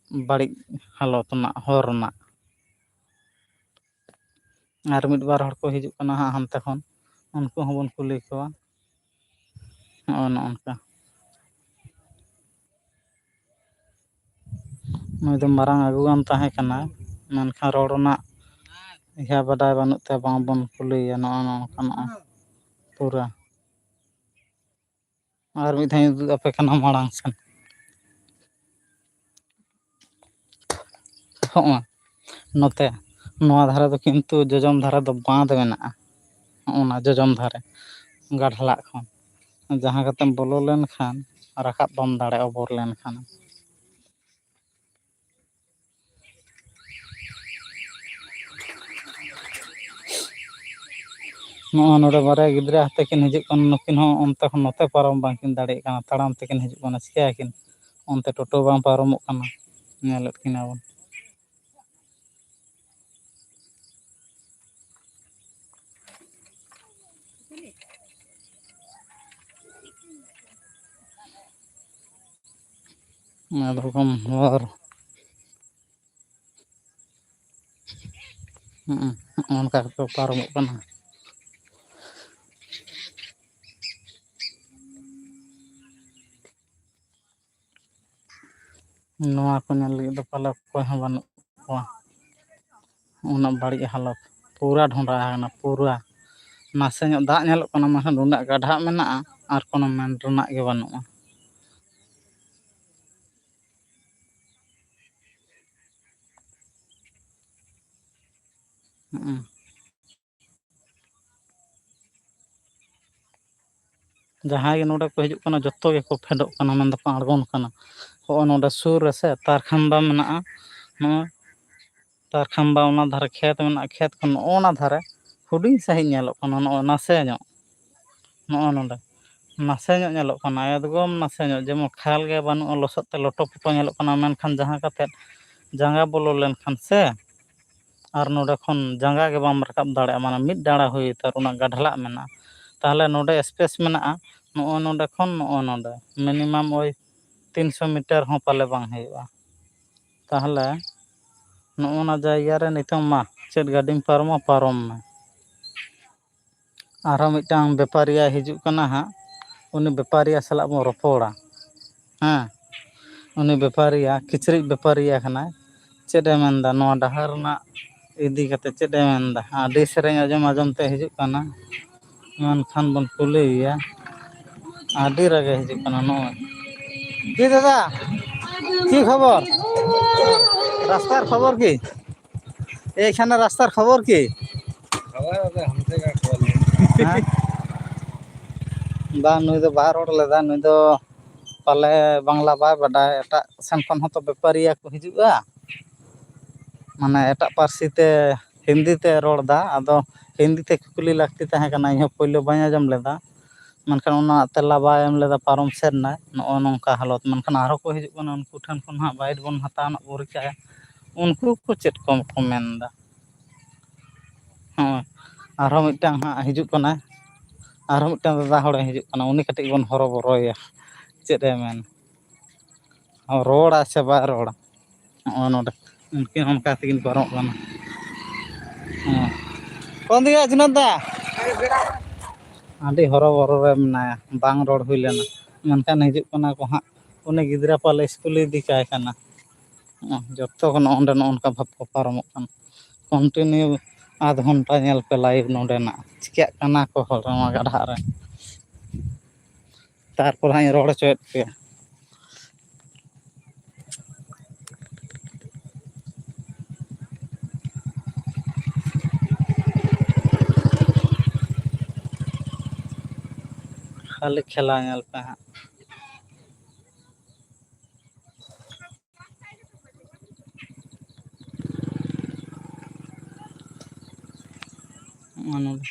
ᱵᱟᱹᱲᱤᱡ ᱦᱟᱞᱚᱛ ᱨᱮᱱᱟᱜ, ᱦᱚᱨ ᱨᱮᱱᱟᱜ᱾ ᱟᱨ ᱢᱤᱫ ᱵᱟᱨ ᱦᱚᱲ ᱠᱚ ᱦᱤᱡᱩᱜ ᱠᱟᱱᱟ ᱦᱟᱸᱜ ᱦᱟᱱᱛᱮ ᱠᱷᱚᱱ, ᱩᱱᱠᱩ ᱦᱚᱸᱵᱚᱱ ᱠᱩᱞᱤ ᱠᱚᱣᱟ᱾ ᱱᱚᱜᱼᱚᱭ ᱱᱚᱜᱼᱚ ᱱᱚᱝᱠᱟ᱾ ᱱᱩᱭ ᱫᱚ ᱢᱟᱨᱟᱝ ᱟᱹᱜᱩᱣᱟᱱ ᱛᱟᱦᱮᱸ ᱠᱟᱱᱟᱭ, ᱢᱮᱱᱠᱷᱟᱱ ᱨᱚᱲ ᱨᱮᱱᱟᱜ ᱤᱭᱟᱹ ᱵᱟᱰᱟᱭ ᱵᱟᱹᱱᱩᱜ ᱛᱟᱭᱟ, ᱵᱟᱝᱵᱚᱱ ᱠᱩᱞᱤᱭᱮᱭᱟ᱾ ᱱᱚᱜᱼᱚ ᱱᱚᱝᱠᱟ ᱱᱚᱜᱼᱚᱭ ᱯᱩᱨᱟᱹ᱾ ᱟᱨ ᱢᱤᱫ ᱫᱷᱟᱣ ᱤᱧ ᱩᱫᱩᱜ ᱟᱯᱮ ᱠᱟᱱᱟ ᱢᱟᱲᱟᱝ ᱥᱮᱱ᱾ ᱦᱚᱸᱜᱼᱚᱭ ᱱᱚᱛᱮ ᱱᱚᱣᱟ ᱫᱷᱟᱨᱮ ᱫᱚ ᱠᱤᱱᱛᱩ ᱡᱚᱡᱚᱢ ᱫᱷᱟᱨᱮ ᱫᱚ ᱵᱟᱸᱫᱽ ᱢᱮᱱᱟᱜᱼᱟ᱾ ᱦᱚᱸᱜᱼᱚ ᱱᱟ ᱡᱚᱡᱚᱢ ᱫᱷᱟᱨᱮ ᱜᱟᱰᱷᱞᱟᱜ ᱠᱷᱚᱱ ᱡᱟᱦᱟᱸ ᱠᱟᱛᱮᱢ ᱵᱚᱞᱚ ᱞᱮᱱᱠᱷᱟᱱ ᱨᱟᱠᱟᱵ ᱵᱟᱢ ᱫᱟᱲᱮᱭᱟᱜᱼᱟ, ᱚᱵᱚᱨ ᱞᱮᱱᱠᱷᱟᱱ᱾ ᱱᱚᱜᱼᱚᱭ ᱱᱚᱰᱮ ᱵᱟᱨᱭᱟ ᱜᱤᱫᱽᱨᱟᱹ ᱟᱛᱮ ᱠᱤᱱ ᱦᱤᱡᱩᱜ ᱠᱟᱱᱟ, ᱱᱩᱠᱤᱱ ᱦᱚᱸ ᱚᱱᱛᱮ ᱠᱷᱚᱱ ᱱᱚᱛᱮ ᱯᱟᱨᱚᱢ ᱵᱟᱝᱠᱤᱱ ᱫᱟᱲᱮᱭᱟᱜ ᱠᱟᱱᱟ, ᱛᱟᱲᱟᱢ ᱛᱮᱠᱤᱱ ᱦᱤᱡᱩᱜ ᱠᱟᱱᱟ, ᱪᱤᱠᱟᱹᱭᱟᱠᱤᱱ? ᱚᱱᱛᱮ ᱴᱳᱴᱳ ᱵᱟᱝ ᱯᱟᱨᱚᱢᱚᱜ ᱠᱟᱱᱟ, ᱧᱮᱞᱮᱫ ᱠᱤᱱᱟ ᱵᱚᱱ᱾ ᱟᱫᱚ ᱠᱷᱟᱱ ᱦᱚᱨ, ᱦᱩᱸ, ᱦᱚᱸᱜᱼᱚ ᱱᱚᱝᱠᱟ ᱠᱟᱛᱮ ᱯᱟᱨᱚᱢᱚᱜ ᱠᱟᱱᱟ᱾ ᱱᱚᱣᱟ ᱠᱚ ᱧᱮᱞ ᱞᱟᱹᱜᱤᱫ ᱫᱚ ᱯᱟᱞᱮ ᱚᱠᱚᱭ ᱦᱚᱸ ᱵᱟᱹᱱᱩᱜ ᱠᱚᱣᱟ᱾ ᱩᱱᱟᱹᱜ ᱵᱟᱹᱲᱤᱡ ᱦᱟᱞᱚᱛ, ᱯᱩᱨᱟ ᱰᱷᱚᱸᱰᱟ ᱟᱠᱟᱱᱟ, ᱯᱩᱨᱟ᱾ ᱱᱟᱥᱮ ᱧᱚᱜ ᱫᱟᱜ ᱧᱮᱞᱚᱜ ᱠᱟᱱᱟ, ᱢᱮᱱᱠᱷᱟᱱ ᱩᱱᱟᱹᱜ ᱜᱟᱰᱷᱟᱜ ᱢᱮᱱᱟᱜᱼᱟ, ᱟᱨ ᱠᱳᱱᱳ ᱢᱮᱱ ᱨᱮᱱᱟᱜ ᱜᱮ ᱵᱟᱹᱱᱩᱜᱼᱟ᱾ ᱦᱩᱸ᱾ ᱡᱟᱦᱟᱸᱭ ᱜᱮ ᱱᱚᱰᱮ ᱠᱚ ᱦᱤᱡᱩᱜ ᱠᱟᱱᱟ, ᱡᱚᱛᱚ ᱜᱮᱠᱚ ᱯᱷᱮᱰᱚᱜ ᱠᱟᱱᱟ, ᱢᱮᱱ ᱫᱚᱠᱚ ᱟᱬᱜᱚᱱ ᱠᱟᱱᱟ᱾ ᱦᱚᱸᱜᱼᱚᱭ ᱱᱚᱰᱮ ᱥᱩᱨ ᱨᱮᱥᱮ ᱛᱟᱨᱠᱷᱟᱱᱵᱟ ᱢᱮᱱᱟᱜᱼᱟ, ᱱᱚᱜᱼᱚᱭ ᱛᱟᱨᱠᱷᱟᱱᱵᱟ ᱚᱱᱟ ᱫᱷᱟᱨᱮ ᱠᱷᱮᱛ ᱢᱮᱱᱟᱜᱼᱟ, ᱠᱷᱮᱛ ᱠᱷᱚᱱ ᱱᱚᱜᱼᱚ ᱱᱟ ᱫᱷᱟᱨᱮ ᱦᱩᱰᱤᱧ ᱥᱟᱺᱦᱤᱡ ᱧᱮᱞᱚᱜ ᱠᱟᱱᱟ, ᱱᱚᱜᱼᱚᱭ ᱱᱟᱥᱮ ᱧᱚᱜ, ᱱᱚᱜᱼᱚ ᱱᱚᱰᱮ ᱱᱟᱥᱮ ᱧᱚᱜ ᱧᱮᱞᱚᱜ ᱠᱟᱱᱟ, ᱮᱠᱫᱚᱢ ᱱᱟᱥᱮ ᱧᱚᱜ, ᱡᱮᱢᱚᱱ ᱠᱷᱟᱞ ᱜᱮ ᱵᱟᱹᱱᱩᱜᱼᱟ, ᱞᱚᱥᱚᱫ ᱛᱮ ᱞᱚᱴᱚ ᱯᱚᱴᱚ ᱧᱮᱞᱚᱜ ᱠᱟᱱᱟ, ᱢᱮᱱᱠᱷᱟᱱ ᱡᱟᱦᱟᱸ ᱠᱟᱛᱮᱫ ᱡᱟᱸᱜᱟ ᱵᱚᱞᱚ ᱞᱮᱱᱠᱷᱟᱱ ᱥᱮ, ᱟᱨ ᱱᱚᱰᱮ ᱠᱷᱚᱱ ᱡᱟᱸᱜᱟ ᱜᱮ ᱵᱟᱢ ᱨᱟᱠᱟᱵ ᱫᱟᱲᱮᱭᱟᱜᱼᱟ, ᱢᱟᱱᱮ ᱢᱤᱫ ᱰᱟᱸᱲᱟ ᱦᱩᱭ ᱩᱛᱟᱹᱨ, ᱩᱱᱟᱹᱜ ᱜᱟᱰᱷᱞᱟᱜ ᱢᱮᱱᱟᱜᱼᱟ᱾ ᱛᱟᱦᱚᱞᱮ ᱱᱚᱰᱮ space ᱢᱮᱱᱟᱜᱼᱟ, ᱱᱚᱜᱼᱚᱭ ᱱᱚᱰᱮ ᱠᱷᱚᱱ ᱱᱚᱜᱼᱚᱭ ᱱᱚᱰᱮ minimum ᱳᱭ ᱛᱤᱱᱥᱚ ᱢᱤᱴᱟᱨ ᱦᱚᱸ ᱯᱟᱞᱮ ᱵᱟᱝ ᱦᱩᱭᱩᱜᱼᱟ᱾ ᱛᱟᱦᱚᱞᱮ ᱱᱚᱜᱼᱚ ᱱᱟ ᱡᱟᱭᱜᱟ ᱨᱮ ᱱᱤᱛᱚᱝ ᱢᱟ ᱪᱮᱫ ᱜᱟᱹᱰᱤᱢ ᱯᱟᱨᱚᱢᱟ, ᱯᱟᱨᱚᱢ ᱢᱮ᱾ ᱟᱨᱦᱚᱸ ᱢᱤᱫᱴᱟᱝ ᱵᱮᱯᱟᱨᱤᱭᱟ ᱦᱤᱡᱩᱜ ᱠᱟᱱᱟ ᱦᱟᱸᱜ, ᱩᱱᱤ ᱵᱮᱯᱟᱨᱤᱭᱟ ᱥᱟᱞᱟᱜ ᱵᱚᱱ ᱨᱚᱯᱚᱲᱟ᱾ ᱦᱮᱸ, ᱩᱱᱤ ᱵᱮᱯᱟᱨᱤᱭᱟ, ᱠᱤᱪᱨᱤᱡ ᱵᱮᱯᱟᱨᱤᱭᱟ ᱠᱟᱱᱟᱭ᱾ ᱪᱮᱫ ᱮ ᱢᱮᱱᱫᱟ ᱱᱚᱣᱟ ᱰᱟᱦᱟᱨ ᱨᱮᱱᱟᱜ ᱤᱫᱤ ᱠᱟᱛᱮ, ᱪᱮᱫ ᱮ ᱢᱮᱱᱫᱟ? ᱟᱹᱰᱤ ᱥᱮᱨᱮᱧ ᱟᱸᱡᱚᱢ ᱟᱸᱡᱚᱢ ᱛᱮ ᱦᱤᱡᱩᱜ ᱠᱟᱱᱟ, ᱢᱮᱱᱠᱷᱟᱱ ᱵᱚᱱ ᱠᱩᱞᱤᱭᱮᱭᱟ᱾ ᱟᱹᱰᱤ ᱨᱟᱜᱮ ᱦᱤᱡᱩᱜ ᱠᱟᱱᱟ ᱱᱚᱜᱼᱚᱭ᱾ ᱠᱤ ᱫᱟᱫᱟ, ᱠᱤ ᱠᱷᱚᱵᱚᱨ? ᱨᱟᱥᱛᱟᱨ ᱠᱷᱚᱵᱚᱨ ᱠᱤ? ᱮᱭ ᱠᱷᱟᱱᱟ ᱨᱟᱥᱛᱟᱨ ᱠᱷᱚᱵᱚᱨ ᱠᱤ? ᱦᱮᱸ? ᱵᱟᱝ, ᱱᱩᱭ ᱫᱚ ᱵᱟᱭ ᱨᱚᱲ ᱞᱮᱫᱟ, ᱱᱩᱭ ᱫᱚ ᱯᱟᱞᱮ ᱵᱟᱝᱞᱟ ᱵᱟᱭ ᱵᱟᱰᱟᱭ, ᱮᱴᱟᱜ ᱥᱮᱱ ᱠᱷᱚᱱ ᱦᱚᱸᱛᱚ ᱵᱮᱯᱟᱨᱤᱭᱟᱹ ᱠᱚ ᱦᱤᱡᱩᱜᱼᱟ, ᱢᱟᱱᱮ ᱮᱴᱟᱜ ᱯᱟᱹᱨᱥᱤ ᱛᱮ ᱦᱤᱱᱫᱤ ᱛᱮ ᱨᱚᱲ ᱮᱫᱟ, ᱟᱫᱚ ᱦᱤᱱᱫᱤ ᱛᱮ ᱠᱩᱠᱞᱤ ᱞᱟᱹᱠᱛᱤ ᱛᱟᱦᱮᱸ ᱠᱟᱱᱟ, ᱤᱧᱦᱚᱸ ᱯᱳᱭᱞᱳ ᱵᱟᱹᱧ ᱟᱸᱡᱚᱢ ᱞᱮᱫᱟ, ᱢᱮᱱᱠᱷᱟᱱ ᱚᱱᱟ ᱛᱮᱞᱟ ᱵᱟᱭ ᱮᱢ ᱞᱮᱫᱟ, ᱯᱟᱨᱚᱢ ᱥᱮᱫ ᱮᱱᱟᱭ᱾ ᱱᱚᱜᱼᱚ ᱱᱚᱝᱠᱟ ᱦᱟᱞᱚᱛ, ᱢᱮᱱᱠᱷᱟᱱ ᱟᱨᱦᱚᱸ ᱠᱚ ᱦᱤᱡᱩᱜ ᱠᱟᱱᱟ, ᱩᱱᱠᱩ ᱴᱷᱮᱱ ᱠᱷᱚᱱ ᱦᱟᱸᱜ ᱵᱟᱭᱤᱴ ᱵᱚᱱ ᱦᱟᱛᱟᱣ ᱨᱮᱱᱟᱜ ᱵᱚ ᱨᱤᱠᱟᱹᱭᱟ, ᱩᱱᱠᱩ ᱠᱚ ᱪᱮᱫ ᱠᱚ ᱠᱚ ᱢᱮᱱ ᱮᱫᱟ᱾ ᱦᱚᱸ, ᱟᱨᱦᱚᱸ ᱢᱤᱫᱴᱟᱝ ᱦᱟᱸᱜ ᱦᱤᱡᱩᱜ ᱠᱟᱱᱟᱭ, ᱟᱨᱦᱚᱸ ᱢᱤᱫᱴᱟᱝ ᱫᱟᱫᱟ ᱦᱚᱲᱮ ᱦᱤᱡᱩᱜ ᱠᱟᱱᱟ, ᱩᱱᱤ ᱠᱟᱹᱴᱤᱡ ᱵᱚᱱ ᱦᱚᱨᱚᱵᱚᱨᱚᱭᱟ, ᱪᱮᱫ ᱮ ᱢᱮᱱ, ᱨᱚᱲᱟ ᱥᱮ ᱵᱟᱭ ᱨᱚᱲᱟ᱾ ᱱᱚᱜᱼᱚ ᱱᱚᱰᱮ ᱩᱱᱠᱤᱱ ᱚᱱᱠᱟ ᱛᱮᱠᱤᱱ ᱯᱟᱨᱚᱢᱚᱜ ᱠᱟᱱᱟ᱾ ᱦᱮᱸ, ᱠᱚᱱ ᱫᱤᱭᱟ ᱡᱩᱱᱟᱹᱫ ᱫᱟ? ᱟᱹᱰᱤ ᱦᱚᱨᱚᱵᱚᱨᱚ ᱨᱮ ᱢᱮᱱᱟᱭᱟ, ᱵᱟᱝ ᱨᱚᱲ ᱦᱩᱭ ᱞᱮᱱᱟ, ᱢᱮᱱᱠᱷᱟᱱ ᱦᱤᱡᱩᱜ ᱠᱟᱱᱟ ᱠᱚ ᱦᱟᱸᱜ᱾ ᱩᱱᱤ ᱜᱤᱫᱽᱨᱟᱹ ᱯᱟᱞᱮ ᱥᱠᱩᱞᱮ ᱤᱫᱤ ᱠᱟᱭ ᱠᱟᱱᱟ᱾ ᱡᱚᱛᱚ ᱠᱚ ᱱᱚᱜᱼᱚ ᱱᱚᱝᱠᱟ ᱵᱷᱟᱵᱽ ᱠᱚ ᱯᱟᱨᱚᱢᱚᱜ ᱠᱟᱱᱟ᱾ ᱠᱚᱱᱴᱤᱱᱤᱭᱩ ᱟᱫᱷ ᱜᱷᱚᱱᱴᱟ ᱧᱮᱞ ᱯᱮ ᱞᱟᱭᱤᱵᱷ ᱱᱚᱰᱮᱱᱟᱜ, ᱪᱤᱠᱟᱹᱜ ᱠᱟᱱᱟ ᱠᱚ ᱦᱚᱲ ᱱᱚᱣᱟ ᱜᱟᱰᱦᱟᱜ ᱨᱮ᱾ ᱛᱟᱨᱯᱚᱨ ᱦᱟᱸᱜ ᱤᱧ ᱨᱚᱲ ᱦᱚᱪᱚᱭᱮᱫ ᱯᱮᱭᱟ᱾ ᱠᱷᱟᱹᱞᱤ ᱠᱷᱮᱞᱟ ᱧᱮᱞ ᱯᱮ ᱦᱟᱸᱜ᱾ ᱱᱚᱜᱼᱚ ᱱᱚᱰᱮ᱾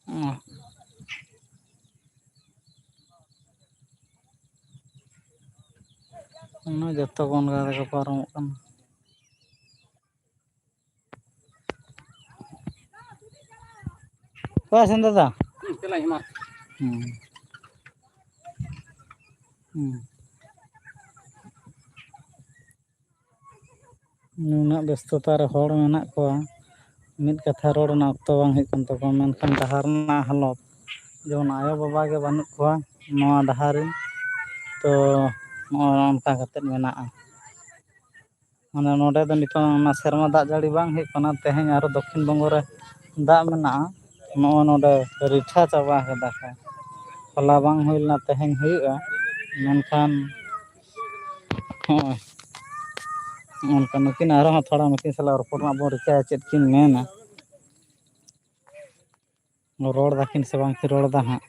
ᱚ᱾ ᱚᱱᱟ ᱡᱚᱛᱚ ᱠᱚ ᱚᱱᱠᱟ ᱠᱟᱛᱮ ᱠᱚ ᱯᱟᱨᱚᱢᱚᱜ ᱠᱟᱱᱟ᱾ ᱚᱠᱟ ᱥᱮᱱ ᱫᱟᱫᱟ? ᱦᱩᱸ, ᱪᱟᱞᱟᱜ ᱤᱧ ᱢᱟ᱾ ᱦᱩᱸ᱾ ᱦᱩᱸ᱾ ᱱᱩᱱᱟᱹᱜ ᱵᱮᱥᱛᱚᱛᱟ ᱨᱮ ᱦᱚᱲ ᱢᱮᱱᱟᱜ ᱠᱚᱣᱟ, ᱢᱤᱫ ᱠᱟᱛᱷᱟ ᱨᱚᱲ ᱨᱮᱱᱟᱜ ᱚᱠᱛᱚ ᱵᱟᱝ ᱦᱩᱭᱩᱜ ᱠᱟᱱ ᱛᱟᱠᱚᱣᱟ, ᱢᱮᱱᱠᱷᱟᱱ ᱰᱟᱦᱟᱨ ᱨᱮᱱᱟᱜ ᱦᱟᱞᱚᱛ, ᱡᱮᱢᱚᱱ ᱟᱭᱳᱼᱵᱟᱵᱟ ᱜᱮ ᱵᱟᱹᱱᱩᱜ ᱠᱚᱣᱟ ᱱᱚᱣᱟ ᱰᱟᱦᱟᱨ ᱨᱮ, ᱛᱚ ᱱᱚᱜᱼᱚ ᱱᱚᱝᱠᱟ ᱠᱟᱛᱮᱫ ᱢᱮᱱᱟᱜᱼᱟ᱾ ᱢᱟᱱᱮ ᱱᱚᱰᱮ ᱫᱚ ᱱᱤᱛᱚᱝ ᱚᱱᱟ ᱥᱮᱨᱢᱟ ᱫᱟᱜ ᱡᱟᱹᱲᱤ ᱵᱟᱝ ᱦᱩᱭᱩᱜ ᱠᱟᱱᱟ, ᱛᱮᱦᱮᱧ ᱟᱨᱚ ᱫᱚᱠᱠᱷᱤᱱ ᱵᱚᱝᱜᱚ ᱨᱮ ᱫᱟᱜ ᱢᱮᱱᱟᱜᱼᱟ, ᱱᱚᱜᱼᱚ ᱱᱚᱰᱮ ᱨᱤᱴᱷᱟ ᱪᱟᱵᱟ ᱠᱟᱫᱟ ᱠᱚ᱾ ᱦᱚᱞᱟ ᱵᱟᱝ ᱦᱩᱭ ᱞᱮᱱᱟ, ᱛᱮᱦᱮᱧ ᱦᱩᱭᱩᱜᱼᱟ, ᱢᱮᱱᱠᱷᱟᱱ ᱦᱚᱸᱜᱼᱚᱭ ᱱᱚᱜᱼᱚ ᱱᱚᱝᱠᱟ ᱱᱩᱠᱤᱱ ᱟᱨᱦᱚᱸ ᱛᱷᱚᱲᱟ ᱱᱩᱠᱤᱱ ᱥᱟᱞᱟᱜ ᱨᱚᱯᱚᱲ ᱨᱮᱱᱟᱜ ᱵᱚᱱ ᱨᱤᱠᱟᱹᱭᱟ, ᱪᱮᱫ ᱠᱤᱱ ᱢᱮᱱᱟ᱾ ᱨᱚᱲ ᱫᱟᱠᱤᱱ ᱥᱮ ᱵᱟᱝ ᱠᱤᱱ ᱨᱚᱲ ᱫᱟ ᱦᱟᱸᱜ᱾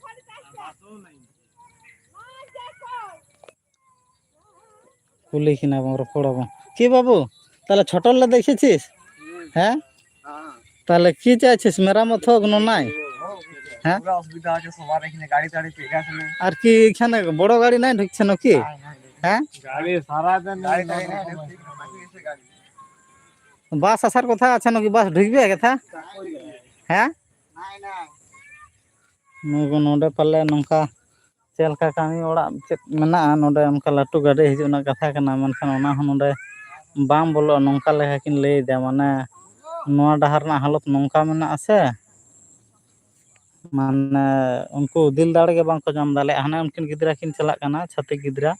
ᱠᱩᱞᱤ ᱠᱤᱱᱟ ᱵᱚᱱ, ᱨᱚᱯᱚᱲ ᱟᱵᱚᱱ᱾ কি বাবু, তাহলে ছোটর লে দেখেছিস? হ্যাঁ, তাহলে কি চাইছিস? মেরামত হোক না নাই? হ্যাঁ, পুরা অসুবিধা আছে সবার এখানে, গাড়ি টাড়ি ঠিক আছে না। আর কি এখানে বড় গাড়ি নাই ঢুকছে নাকি? হ্যাঁ, গাড়ি সারা দিন গাড়ি টাড়ি নেই, ঢুকছে না, বাকি এসে গাড়ি। বাস আসার কথা আছে নাকি? বাস ঢুকবে কথা? হ্যাঁ, ᱱᱩᱠᱩ ᱱᱚᱰᱮ ᱯᱟᱞᱮ ᱱᱚᱝᱠᱟ ᱪᱮᱫ ᱞᱮᱠᱟ ᱠᱟᱹᱢᱤ ᱚᱲᱟᱜ ᱪᱮᱫ ᱢᱮᱱᱟᱜᱼᱟ, ᱱᱚᱰᱮ ᱚᱱᱠᱟ ᱞᱟᱹᱴᱩ ᱜᱟᱹᱰᱤ ᱦᱤᱡᱩᱜ ᱨᱮᱱᱟᱜ ᱠᱟᱛᱷᱟ ᱠᱟᱱᱟ, ᱢᱮᱱᱠᱷᱟᱱ ᱚᱱᱟ ᱦᱚᱸ ᱱᱚᱰᱮ ᱵᱟᱝ ᱵᱚᱞᱚᱜᱼᱟ, ᱱᱚᱝᱠᱟ ᱞᱮᱠᱟ ᱠᱤᱱ ᱞᱟᱹᱭᱮᱫᱟ᱾ ᱢᱟᱱᱮ ᱱᱚᱣᱟ ᱰᱟᱦᱟᱨ ᱨᱮᱱᱟᱜ ᱦᱟᱞᱚᱛ ᱱᱚᱝᱠᱟ ᱢᱮᱱᱟᱜᱼᱟ ᱥᱮ, ᱢᱟᱱᱮ ᱩᱱᱠᱩ ᱫᱤᱞ ᱫᱟᱲᱮ ᱜᱮ ᱵᱟᱝ ᱠᱚ ᱧᱟᱢ ᱫᱟᱲᱮᱭᱟᱜᱼᱟ᱾ ᱦᱟᱱᱮ ᱩᱱᱠᱤᱱ ᱜᱤᱫᱽᱨᱟᱹ ᱠᱤᱱ ᱪᱟᱞᱟᱜ ᱠᱟᱱᱟ, ᱪᱷᱟᱹᱛᱤᱠ ᱜᱤᱫᱽᱨᱟᱹ,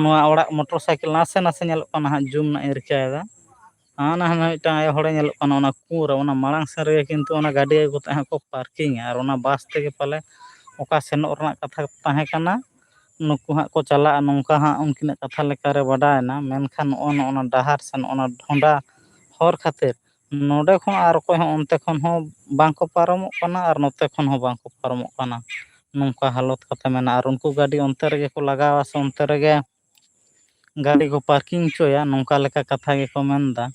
ᱱᱚᱣᱟ ᱚᱲᱟᱜ ᱢᱚᱴᱚᱨ ᱥᱟᱭᱠᱮᱞ ᱱᱟᱥᱮ ᱱᱟᱥᱮ ᱧᱮᱞᱚᱜ ᱠᱟᱱᱟ ᱦᱟᱸᱜ, ᱡᱩᱢ ᱱᱟᱜ ᱤᱧ ᱨᱤᱠᱟᱹᱭᱮᱫᱟ᱾ ᱦᱟᱱᱟ ᱦᱟᱱᱟ ᱢᱤᱫᱴᱟᱝ ᱟᱭᱳ ᱦᱚᱲᱮ ᱧᱮᱞᱚᱜ ᱠᱟᱱᱟ ᱚᱱᱟ ᱠᱩᱸ ᱨᱮ, ᱚᱱᱟ ᱢᱟᱲᱟᱝ ᱥᱮᱱ ᱨᱮᱜᱮ ᱠᱤᱱᱛᱩ ᱚᱱᱟ ᱜᱟᱹᱰᱤ ᱟᱹᱜᱩ ᱠᱟᱛᱮ ᱦᱟᱸᱜ ᱠᱚ ᱯᱟᱨᱠᱤᱝᱟ, ᱟᱨ ᱚᱱᱟ ᱵᱟᱥ ᱛᱮᱜᱮ ᱯᱟᱞᱮ ᱚᱠᱟ ᱥᱮᱱᱚᱜ ᱨᱮᱱᱟᱜ ᱠᱟᱛᱷᱟ ᱛᱟᱦᱮᱸ ᱠᱟᱱᱟ, ᱱᱩᱠᱩ ᱦᱟᱸᱜ ᱠᱚ ᱪᱟᱞᱟᱜᱼᱟ, ᱱᱚᱝᱠᱟ ᱦᱟᱸᱜ ᱩᱱᱠᱤᱱᱟᱜ ᱠᱟᱛᱷᱟ ᱞᱮᱠᱟᱨᱮ ᱵᱟᱰᱟᱭᱮᱱᱟ᱾ ᱢᱮᱱᱠᱷᱟᱱ ᱱᱚᱜᱼᱚ ᱱᱚᱜᱼᱚ ᱱᱟ ᱰᱟᱦᱟᱨ ᱥᱮ ᱱᱚᱜᱼᱚ ᱱᱟ ᱰᱷᱚᱸᱰᱟ ᱦᱚᱨ ᱠᱷᱟᱹᱛᱤᱨ ᱱᱚᱰᱮ ᱠᱷᱚᱱ ᱟᱨ ᱚᱠᱚᱭ ᱦᱚᱸ ᱚᱱᱛᱮ ᱠᱷᱚᱱ ᱦᱚᱸ ᱵᱟᱝ ᱠᱚ ᱯᱟᱨᱚᱢᱚᱜ ᱠᱟᱱᱟ ᱟᱨ ᱱᱚᱛᱮ ᱠᱷᱚᱱ ᱦᱚᱸ ᱵᱟᱝ ᱠᱚ ᱯᱟᱨᱚᱢᱚᱜ ᱠᱟᱱᱟ᱾ ᱱᱚᱝᱠᱟ ᱦᱟᱞᱚᱛ ᱠᱟᱛᱮ ᱢᱮᱱᱟᱜᱼᱟ᱾ ᱟᱨ ᱩᱱᱠᱩ ᱜᱟᱹᱰᱤ ᱚᱱᱛᱮ ᱨᱮᱜᱮ ᱠᱚ ᱞᱟᱜᱟᱣᱟ ᱥᱮ ᱚᱱᱛᱮ ᱨᱮᱜᱮ ᱜᱟᱹᱰᱤ ᱠᱚ ᱯᱟᱨᱠᱤᱝ ᱦᱚᱪᱚᱭᱟ, ᱱᱚᱝᱠᱟ ᱞᱮᱠᱟ ᱠᱟᱛᱷᱟ ᱜᱮᱠᱚ ᱢᱮᱱᱫᱟ᱾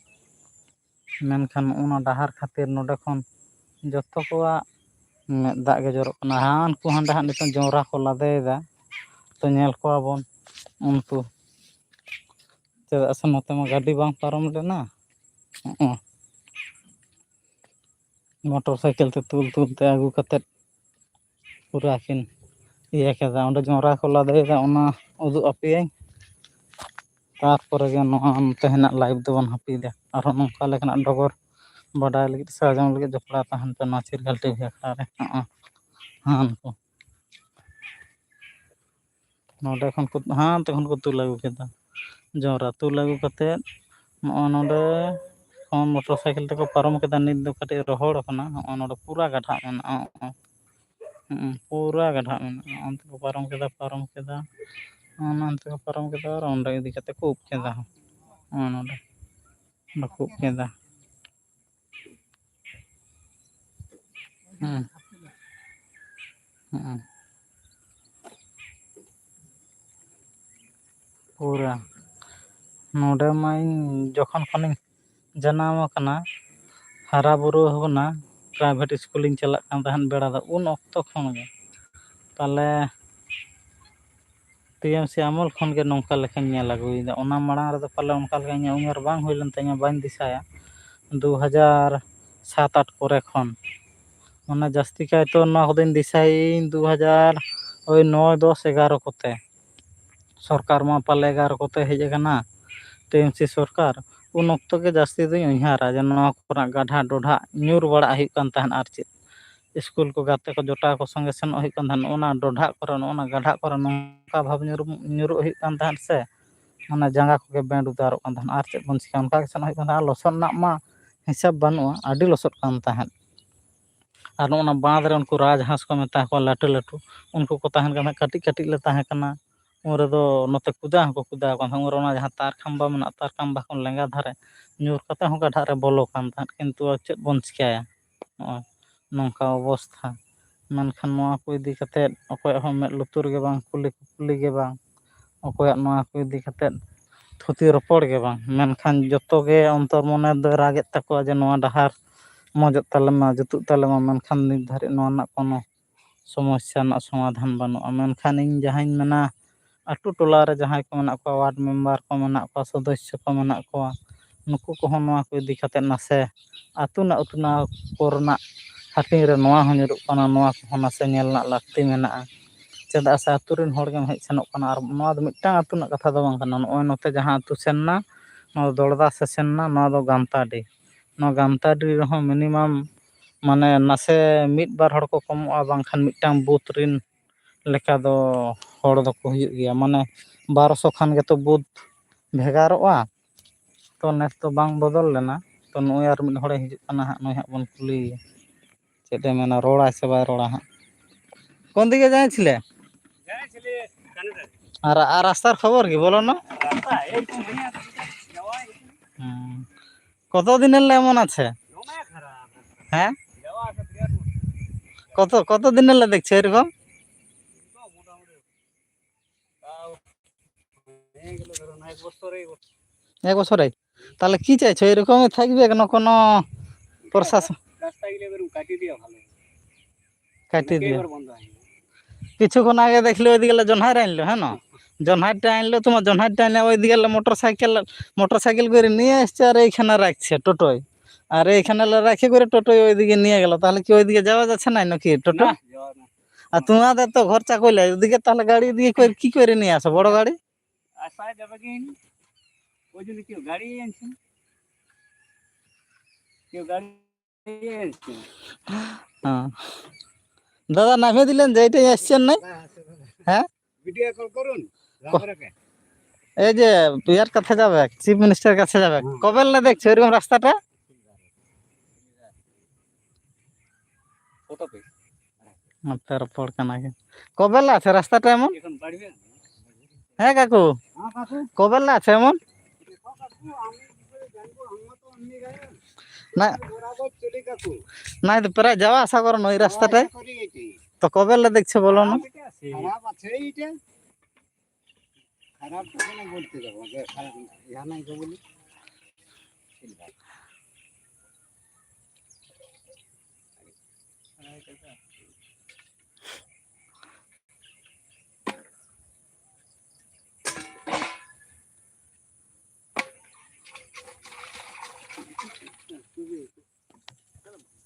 ᱢᱮᱱᱠᱷᱟᱱ ᱱᱚᱜᱼᱚ ᱱᱟ ᱰᱟᱦᱟᱨ ᱠᱷᱟᱹᱛᱤᱨ ᱱᱚᱰᱮ ᱠᱷᱚᱱ ᱡᱚᱛᱚ ᱠᱚᱣᱟᱜ ᱢᱮᱫ ᱫᱟᱜ ᱜᱮ ᱡᱚᱨᱚᱜ ᱠᱟᱱᱟ᱾ ᱦᱟᱱᱠᱩ ᱦᱟᱸᱰᱮ ᱦᱟᱸᱜ ᱱᱤᱛᱚᱝ ᱡᱚᱸᱰᱨᱟ ᱠᱚ ᱞᱟᱫᱮᱭᱮᱫᱟ, ᱛᱚ ᱧᱮᱞ ᱠᱚᱣᱟ ᱵᱚᱱ ᱩᱱᱠᱩ᱾ ᱪᱮᱫᱟᱜ ᱥᱮ ᱱᱚᱛᱮ ᱢᱟ ᱜᱟᱹᱰᱤ ᱵᱟᱝ ᱯᱟᱨᱚᱢ ᱞᱮᱱᱟ᱾ ᱦᱚᱸᱜᱼᱚ᱾ ᱢᱚᱴᱚᱨ ᱥᱟᱭᱠᱮᱞ ᱛᱮ ᱛᱩᱞ ᱛᱩᱞ ᱛᱮ ᱟᱹᱜᱩ ᱠᱟᱛᱮᱫ ᱯᱩᱨᱟᱹ ᱠᱤᱱ ᱤᱭᱟᱹ ᱠᱮᱫᱟ᱾ ᱚᱸᱰᱮ ᱡᱚᱸᱰᱨᱟ ᱠᱚ ᱞᱟᱫᱮᱭᱮᱫᱟ, ᱚᱱᱟ ᱩᱫᱩᱜ ᱟᱯᱮᱭᱟᱹᱧ᱾ ᱛᱟᱨᱯᱚᱨᱮ ᱜᱮ ᱱᱚᱣᱟ ᱛᱮᱦᱮᱧᱟᱜ live ᱫᱚᱵᱚᱱ ᱦᱟᱹᱯᱤᱫᱟ᱾ ᱟᱨᱦᱚᱸ ᱱᱚᱝᱠᱟ ᱞᱮᱠᱟᱱᱟᱜ ᱰᱚᱜᱚᱨ ᱵᱟᱰᱟᱭ ᱞᱟᱹᱜᱤᱫ ᱥᱮ ᱟᱸᱡᱚᱢ ᱞᱟᱹᱜᱤᱫ ᱡᱚᱯᱲᱟᱣ ᱛᱟᱦᱮᱱ ᱯᱮ ᱱᱚᱣᱟ ᱪᱤᱨᱜᱟᱞ ᱴᱤᱵᱷᱤ ᱟᱠᱷᱲᱟ ᱨᱮ᱾ ᱦᱚᱸᱜᱼᱚ᱾ ᱦᱟᱱ ᱠᱚ᱾ ᱱᱚᱰᱮ ᱠᱷᱚᱱ ᱠᱚ, ᱦᱟᱱᱛᱮ ᱠᱷᱚᱱ ᱠᱚ ᱛᱩᱞ ᱟᱹᱜᱩ ᱠᱮᱫᱟ᱾ ᱡᱚᱸᱰᱨᱟ ᱛᱩᱞ ᱟᱹᱜᱩ ᱠᱟᱛᱮᱫ ᱱᱚᱜᱼᱚ ᱱᱚᱰᱮ ᱠᱷᱚᱱ ᱢᱚᱴᱚᱨ ᱥᱟᱭᱠᱮᱞ ᱛᱮᱠᱚ ᱯᱟᱨᱚᱢ ᱠᱮᱫᱟ᱾ ᱱᱤᱛ ᱫᱚ ᱠᱟᱹᱴᱤᱡ ᱨᱚᱦᱚᱲ ᱟᱠᱟᱱᱟ᱾ ᱦᱚᱸᱜᱼᱚ ᱱᱚᱰᱮ ᱯᱩᱨᱟ ᱜᱟᱰᱷᱟᱜ ᱢᱮᱱᱟᱜᱼᱟ᱾ ᱦᱚᱸᱜᱼᱚ᱾ ᱦᱩᱸ, ᱯᱩᱨᱟ ᱜᱟᱰᱷᱟᱜ ᱢᱮᱱᱟᱜᱼᱟ᱾ ᱚᱱᱛᱮ ᱠᱚ ᱯᱟᱨᱚᱢ ᱠᱮᱫᱟ, ᱯᱟᱨᱚᱢ ᱠᱮᱫᱟ᱾ ᱚᱱᱟ ᱚᱱᱛᱮ ᱠᱚ ᱯᱟᱨᱚᱢ ᱠᱮᱫᱟ ᱟᱨ ᱚᱸᱰᱮ ᱤᱫᱤ ᱠᱟᱛᱮ ᱠᱚ ᱩᱵ ᱠᱮᱫᱟ᱾ ᱦᱚᱸᱜᱼᱚ ᱱᱚᱰᱮ᱾ ᱚᱸᱰᱮ ᱠᱚ ᱩᱵ ᱠᱮᱫᱟ᱾ ᱦᱩᱸ᱾ ᱦᱩᱸ᱾ ᱯᱩᱨᱟᱹ᱾ ᱱᱚᱰᱮ ᱢᱟ ᱤᱧ ᱡᱚᱠᱷᱚᱱ ᱠᱷᱚᱱᱤᱧ ᱡᱟᱱᱟᱢ ᱟᱠᱟᱱᱟ, ᱦᱟᱨᱟ ᱵᱩᱨᱩ ᱟᱠᱟᱱᱟ, ᱯᱨᱟᱭᱵᱷᱮᱴ ᱥᱠᱩᱞᱤᱧ ᱪᱟᱞᱟᱜ ᱠᱟᱱ ᱛᱟᱦᱮᱸᱫ ᱵᱮᱲᱟ ᱫᱚ, ᱩᱱ ᱚᱠᱛᱚ ᱠᱷᱚᱱ ᱜᱮ᱾ ᱛᱟᱦᱚᱞᱮ ᱴᱤ ᱮᱢ ᱥᱤ ᱟᱢᱚᱞ ᱠᱷᱚᱱ ᱜᱮ ᱱᱚᱝᱠᱟ ᱞᱮᱠᱟᱧ ᱧᱮᱞ ᱟᱹᱜᱩᱭᱮᱫᱟ᱾ ᱚᱱᱟ ᱢᱟᱲᱟᱝ ᱨᱮᱫᱚ ᱯᱟᱞᱮ ᱚᱱᱠᱟ ᱞᱮᱠᱟ ᱤᱧᱟᱹᱜ ᱩᱢᱮᱨ ᱵᱟᱝ ᱦᱩᱭ ᱞᱮᱱ ᱛᱤᱧᱟᱹ, ᱵᱟᱹᱧ ᱫᱤᱥᱟᱹᱭᱟ᱾ ᱫᱩ ᱦᱟᱡᱟᱨ ᱥᱟᱛ ᱟᱴ ᱠᱚᱨᱮ ᱠᱷᱚᱱ, ᱢᱟᱱᱮ, ᱡᱟᱹᱥᱛᱤ ᱠᱟᱭᱛᱮ ᱱᱚᱣᱟ ᱠᱚᱫᱚᱧ ᱫᱤᱥᱟᱹᱭᱟᱹᱧ ᱫᱩ ᱦᱟᱡᱟᱨ, ᱳᱭ, ᱱᱚᱭ, ᱫᱚᱥ, ᱮᱜᱟᱨᱚ ᱠᱚᱛᱮ᱾ ᱥᱚᱨᱠᱟᱨ ᱢᱟ ᱯᱟᱞᱮ ᱮᱜᱟᱨᱚ ᱠᱚᱛᱮ ᱦᱮᱡ ᱟᱠᱟᱱᱟ, ᱴᱤ ᱮᱢ ᱥᱤ ᱥᱚᱨᱠᱟᱨ᱾ ᱩᱱ ᱚᱠᱛᱚ ᱜᱮ ᱡᱟᱹᱥᱛᱤ ᱫᱚᱧ ᱩᱭᱦᱟᱹᱨᱟ ᱡᱮ ᱱᱚᱣᱟ ᱠᱚᱨᱮᱱᱟᱜ ᱜᱟᱰᱷᱟ ᱰᱚᱰᱷᱟᱜ ᱧᱩᱨ ᱵᱟᱲᱟᱜ ᱦᱩᱭᱩᱜ ᱠᱟᱱ ᱛᱟᱦᱮᱸᱫ᱾ ᱟᱨ ᱪᱮᱫ, ᱥᱠᱩᱞ ᱠᱚ ᱜᱟᱛᱮ ᱠᱚ ᱡᱚᱴᱟᱣ ᱠᱚ ᱥᱚᱸᱜᱮ ᱥᱮᱱᱚᱜ ᱦᱩᱭᱩᱜ ᱠᱟᱱ ᱛᱟᱦᱮᱸᱫ, ᱚᱱᱟ ᱰᱚᱰᱷᱟᱜ ᱠᱚᱨᱮ, ᱚᱱᱟ ᱜᱟᱰᱷᱟᱜ ᱠᱚᱨᱮ ᱱᱚᱝᱠᱟ ᱵᱷᱟᱵᱽ ᱧᱩᱨᱩ-, ᱧᱩᱨᱩᱜ ᱦᱩᱭᱩᱜ ᱠᱟᱱ ᱛᱟᱦᱮᱸᱫ ᱥᱮ, ᱢᱟᱱᱮ, ᱡᱟᱸᱜᱟ ᱠᱚᱜᱮ ᱵᱮᱸᱰ ᱩᱛᱟᱹᱨᱚᱜ ᱠᱟᱱ ᱛᱟᱦᱮᱸᱫ᱾ ᱟᱨ ᱪᱮᱫ ᱵᱚᱱ ᱪᱤᱠᱟᱹᱭᱟ, ᱚᱱᱠᱟ ᱜᱮ ᱥᱮᱱᱚᱜ ᱦᱩᱭᱩᱜ ᱠᱟᱱ ᱛᱟᱦᱮᱸᱫ᱾ ᱟᱨ ᱞᱚᱥᱚᱫ ᱨᱮᱱᱟᱜ ᱢᱟ ᱦᱤᱥᱟᱹᱵ ᱵᱟᱹᱱᱩᱜᱼᱟ, ᱟᱹᱰᱤ ᱞᱚᱥᱚᱫ ᱠᱟᱱ ᱛᱟᱦᱮᱸᱫ᱾ ᱟᱨ ᱱᱚᱜᱼᱚ ᱱᱟ ᱵᱟᱸᱫᱽ ᱨᱮ ᱩᱱᱠᱩ ᱨᱟᱡᱽ ᱦᱟᱸᱥ ᱠᱚ ᱢᱮᱛᱟ ᱠᱚᱣᱟ, ᱞᱟᱹᱴᱩ ᱞᱟᱹᱴᱩ, ᱩᱱᱠᱩ ᱠᱚ ᱛᱟᱦᱮᱱ ᱠᱟᱱ ᱛᱟᱦᱮᱸᱫ᱾ ᱠᱟᱹᱴᱤᱡ ᱠᱟᱹᱴᱤᱡ ᱞᱮ ᱛᱟᱦᱮᱸ ᱠᱟᱱᱟ, ᱩᱱ ᱨᱮᱫᱚ ᱱᱚᱛᱮ ᱠᱩᱫᱟ ᱦᱚᱸᱠᱚ ᱠᱩᱫᱟ ᱟᱠᱟᱱ ᱛᱟᱦᱮᱸᱫ᱾ ᱩᱱ ᱨᱮ ᱚᱱᱟ ᱡᱟᱦᱟᱸ ᱛᱟᱨ ᱠᱷᱟᱢᱵᱟ ᱢᱮᱱᱟᱜᱼᱟ, ᱛᱟᱨ ᱠᱷᱟᱢᱵᱟ ᱠᱷᱚᱱ ᱞᱮᱸᱜᱟ ᱫᱷᱟᱨᱮ ᱧᱩᱨ ᱠᱟᱛᱮ ᱦᱚᱸ ᱜᱟᱰᱷᱟᱜ ᱨᱮ ᱵᱚᱞᱚ ᱠᱟᱱ ᱛᱟᱦᱮᱸᱫ᱾ ᱠᱤᱱᱛᱩ ᱟᱨ ᱪᱮᱫ ᱵᱚᱱ ᱪᱤᱠᱟᱹᱭᱟ, ᱱᱚᱜᱼᱚᱭ ᱱᱚᱝᱠᱟ ᱚᱵᱚᱥᱛᱷᱟ᱾ ᱢᱮᱱᱠᱷᱟᱱ ᱱᱚᱣᱟ ᱠᱚ ᱤᱫᱤ ᱠᱟᱛᱮᱫ ᱚᱠᱚᱭᱟᱜ ᱦᱚᱸ ᱢᱮᱫ ᱞᱩᱛᱩᱨ ᱜᱮ ᱵᱟᱝ, ᱠᱩᱞᱤ ᱠᱩᱯᱞᱤ ᱜᱮ ᱵᱟᱝ, ᱚᱠᱚᱭᱟᱜ ᱱᱚᱣᱟ ᱠᱚ ᱤᱫᱤ ᱠᱟᱛᱮᱫ ᱛᱷᱩᱛᱤ ᱨᱚᱯᱚᱲ ᱜᱮ ᱵᱟᱝ᱾ ᱢᱮᱱᱠᱷᱟᱱ ᱡᱚᱛᱚ ᱜᱮ ᱚᱱᱛᱚᱨ ᱢᱚᱱᱮ ᱫᱚᱭ ᱨᱟᱜᱮᱫ ᱛᱟᱠᱚᱣᱟ ᱡᱮ ᱱᱚᱣᱟ ᱰᱟᱦᱟᱨ ᱢᱚᱡᱚᱜ ᱛᱟᱞᱮ ᱢᱟ, ᱡᱩᱛᱩᱜ ᱛᱟᱞᱮ ᱢᱟ, ᱢᱮᱱᱠᱷᱟᱱ ᱱᱤᱛ ᱫᱷᱟᱹᱨᱤᱡ ᱱᱚᱣᱟ ᱨᱮᱱᱟᱜ ᱠᱳᱱᱳ ᱥᱚᱢᱚᱥᱥᱟ ᱨᱮᱱᱟᱜ ᱥᱚᱢᱟᱫᱷᱟᱱ ᱵᱟᱹᱱᱩᱜᱼᱟ᱾ ᱢᱮᱱᱠᱷᱟᱱ ᱤᱧ ᱡᱟᱦᱟᱸᱧ ᱢᱮᱱᱟ, ᱟᱹᱛᱩ ᱴᱚᱞᱟ ᱨᱮ ᱡᱟᱦᱟᱸᱭ ᱠᱚ ᱢᱮᱱᱟᱜ ᱠᱚᱣᱟ, ᱣᱟᱨᱰ ᱢᱮᱢᱵᱟᱨ ᱠᱚ ᱢᱮᱱᱟᱜ ᱠᱚᱣᱟ, ᱥᱚᱫᱚᱥᱥᱚ ᱠᱚ ᱢᱮᱱᱟᱜ ᱠᱚᱣᱟ, ᱱᱩᱠᱩ ᱠᱚᱦᱚᱸ ᱱᱚᱣᱟ ᱠᱚ ᱤᱫᱤ ᱠᱟᱛᱮᱫ ᱱᱟᱥᱮ ᱟᱹᱛᱩ ᱨᱮᱱᱟᱜ ᱩᱛᱱᱟᱹᱣ ᱠᱚᱨᱮᱱᱟᱜ ᱦᱟᱹᱴᱤᱧ ᱨᱮ ᱱᱚᱣᱟ ᱦᱚᱸ ᱧᱩᱨᱩᱜ ᱠᱟᱱᱟ, ᱱᱚᱣᱟ ᱠᱚᱦᱚᱸ ᱱᱟᱥᱮ ᱧᱮᱞ ᱨᱮᱱᱟᱜ ᱞᱟᱹᱠᱛᱤ ᱢᱮᱱᱟᱜᱼᱟ᱾ ᱪᱮᱫᱟᱜ ᱥᱮ ᱟᱹᱛᱩ ᱨᱮᱱ ᱦᱚᱲ ᱜᱮᱢ ᱦᱮᱡ ᱥᱮᱱᱚᱜ ᱠᱟᱱᱟ, ᱟᱨ ᱱᱚᱣᱟ ᱫᱚ ᱢᱤᱫᱴᱟᱝ ᱟᱹᱛᱩ ᱨᱮᱱᱟᱜ ᱠᱟᱛᱷᱟ ᱫᱚ ᱵᱟᱝ ᱠᱟᱱᱟ᱾ ᱱᱚᱜᱼᱚᱭ ᱱᱚᱛᱮ ᱡᱟᱦᱟᱸ ᱟᱹᱛᱩ ᱥᱮᱱ ᱮᱱᱟ, ᱱᱚᱣᱟ ᱫᱚ ᱫᱚᱲᱫᱟ ᱥᱮ ᱥᱮᱱ ᱮᱱᱟ, ᱱᱚᱣᱟ ᱫᱚ ᱜᱟᱱᱛᱟᱰᱤ᱾ ᱱᱚᱣᱟ ᱜᱟᱱᱛᱟᱰᱤ ᱨᱮᱦᱚᱸ ᱢᱤᱱᱤᱢᱟᱢ, ᱢᱟᱱᱮ, ᱱᱟᱥᱮ ᱢᱤᱫ ᱵᱟᱨ ᱦᱚᱲ ᱠᱚ ᱠᱚᱢᱚᱜᱼᱟ, ᱵᱟᱝᱠᱷᱟᱱ ᱢᱤᱫᱴᱟᱝ ᱵᱩᱛᱷ ᱨᱮᱱ ᱞᱮᱠᱟ ᱫᱚ ᱦᱚᱲ ᱫᱚᱠᱚ ᱦᱩᱭᱩᱜ ᱜᱮᱭᱟ᱾ ᱢᱟᱱᱮ, ᱵᱟᱨᱚᱥᱚ ᱠᱷᱟᱱ ᱜᱮᱛᱚ ᱵᱩᱛᱷ ᱵᱷᱮᱜᱟᱨᱚᱜᱼᱟ᱾ ᱛᱚ, ᱱᱮᱥ ᱫᱚ ᱵᱟᱝ ᱵᱚᱫᱚᱞ ᱞᱮᱱᱟ᱾ ᱛᱚ, ᱱᱩᱭ ᱟᱨ ᱢᱤᱫ ᱦᱚᱲᱮ ᱦᱤᱡᱩᱜ ᱠᱟᱱᱟ ᱦᱟᱸᱜ, ᱱᱩᱭ ᱦᱟᱸᱜ ᱵᱚᱱ ᱠᱩᱞᱤᱭᱮᱭᱟ ᱪᱮᱫ ᱮ ᱢᱮᱱᱟ, ᱨᱚᱲᱟᱭ ᱥᱮ ᱵᱟᱭ ᱨᱚᱲᱟ ᱦᱟᱸᱜ᱾ ᱠᱚᱱ ᱫᱤᱠᱮ ᱡᱟᱭᱮᱸ ᱪᱷᱤᱞᱮ? ᱟᱨ, ᱟᱨ ᱨᱟᱥᱛᱟᱨ ᱠᱷᱚᱵᱚᱨ ᱠᱤ? ᱵᱚᱞᱚ ᱱᱟ? ᱦᱩᱸ᱾ কত দিনের লেমন আছে? হ্যাঁ? কত, কত দিনের লে দেখছে এরকম? হয়ে গেল, ধরো না, এক বছর, এই বছর। এক বছরে? তাহলে কি চাইছো, এরকমই থাকবে? কোনো কোনো প্রশাসন রাস্তাগুলো এবার কাটিয়ে দিয়ে ভালো। কাটিয়ে দিয়ে। এবার বন্ধ হয়ে গেল। কিছুক্ষণ আগে দেখলে ওইদিকে জনহার আনলো, হ্যাঁ না? জনহারটা আনলো, তোমার জনহারটা আনলে ওইদিকে মোটর সাইকেল, মোটর সাইকেল করে নিয়ে আসছে আর এইখানে রাখছে টোটোয়। আর এইখানে রাখে করে টোটোয় ওইদিকে নিয়ে গেল। তাহলে কি ওইদিকে যাওয়া যাচ্ছে না নাকি টোটো? না, যাওয়া না। আর তোমাদের তো ঘর চাকইলে ওইদিকে, তাহলে গাড়ি দিয়ে করে কি করে নিয়ে আসো, বড় গাড়ি? আর পায়ে যাবে কি? ওই জন্য কেউ গাড়ি আনছে না। কেউ গাড়ি আনছে না। হ্যাঁ। দাদা, নামিয়ে দিলেন যে এটাই আসছেন নাই? হ্যাঁ? ভিডিও কল করুন। ক-, এই যে ইয়ার কাছে যাবে, চিফ মিনিস্টার কাছে যাবে। হুম। কবে না দেখছো এরকম রাস্তাটা? কত পে? ᱱᱚᱛᱮ ᱨᱚᱯᱚᱲ ᱠᱟᱱᱟ ᱜᱮ᱾ ᱠᱚᱵᱮᱞᱟ ᱥᱮ ᱨᱟᱥᱛᱟ ᱴᱟ ᱮᱢᱚᱱ? ᱦᱮᱸ ᱠᱟᱠᱩ, ᱦᱮᱸ ᱠᱟᱠᱩ᱾ ᱠᱚᱵᱮᱞᱟ ᱥᱮ ᱮᱢᱚᱱ? না। বরাবর চলি কাকু। নাই তো, প্রায় যাওয়া আসা করো না ওই রাস্তাটায়। যাওয়া আসা করি এটি। তো কবেলা দেখছে বলো না? খারাপ এটা আছে। খারাপ আছে এইটা। খারাপ তো কেন বলতে যাবো? যে খারাপ ইয়া নাই তো বলি।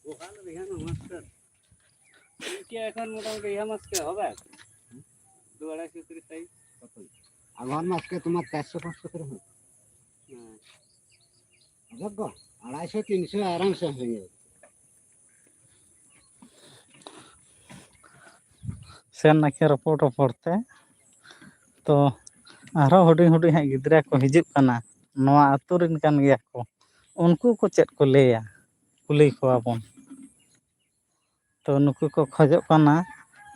বহাল রেহান মাস্টার। ইনকে এখন মোটামুটি ইহা মাসকে হবে? দু আড়াইশো করে সাইজ। কত? আগর মাসকে তোমার চারশো পাঁচশো করে হবে। হ্যাঁ। দেখো, আড়াইশো তিনশো আরামসে হয়ে যাবে। ᱥᱮᱱ ᱱᱟᱠᱤᱱ ᱨᱚᱯᱚᱲ ᱨᱚᱯᱚᱲ ᱛᱮ᱾ ᱛᱚ ᱟᱨᱦᱚᱸ ᱦᱩᱰᱤᱧ ᱦᱩᱰᱤᱧ ᱦᱟᱸᱜ ᱜᱤᱫᱽᱨᱟᱹ ᱠᱚ ᱦᱤᱡᱩᱜ ᱠᱟᱱᱟ, ᱱᱚᱣᱟ ᱟᱹᱛᱩ ᱨᱮᱱ ᱠᱟᱱ ᱜᱮᱭᱟ ᱠᱚ, ᱩᱱᱠᱩ ᱠᱚ ᱪᱮᱫ ᱠᱚ ᱞᱟᱹᱭᱟ, ᱠᱩᱞᱤ ᱠᱚᱣᱟ ᱵᱚᱱ᱾ ᱛᱚ ᱱᱩᱠᱩ ᱠᱚ ᱠᱷᱚᱡᱚᱜ ᱠᱟᱱᱟ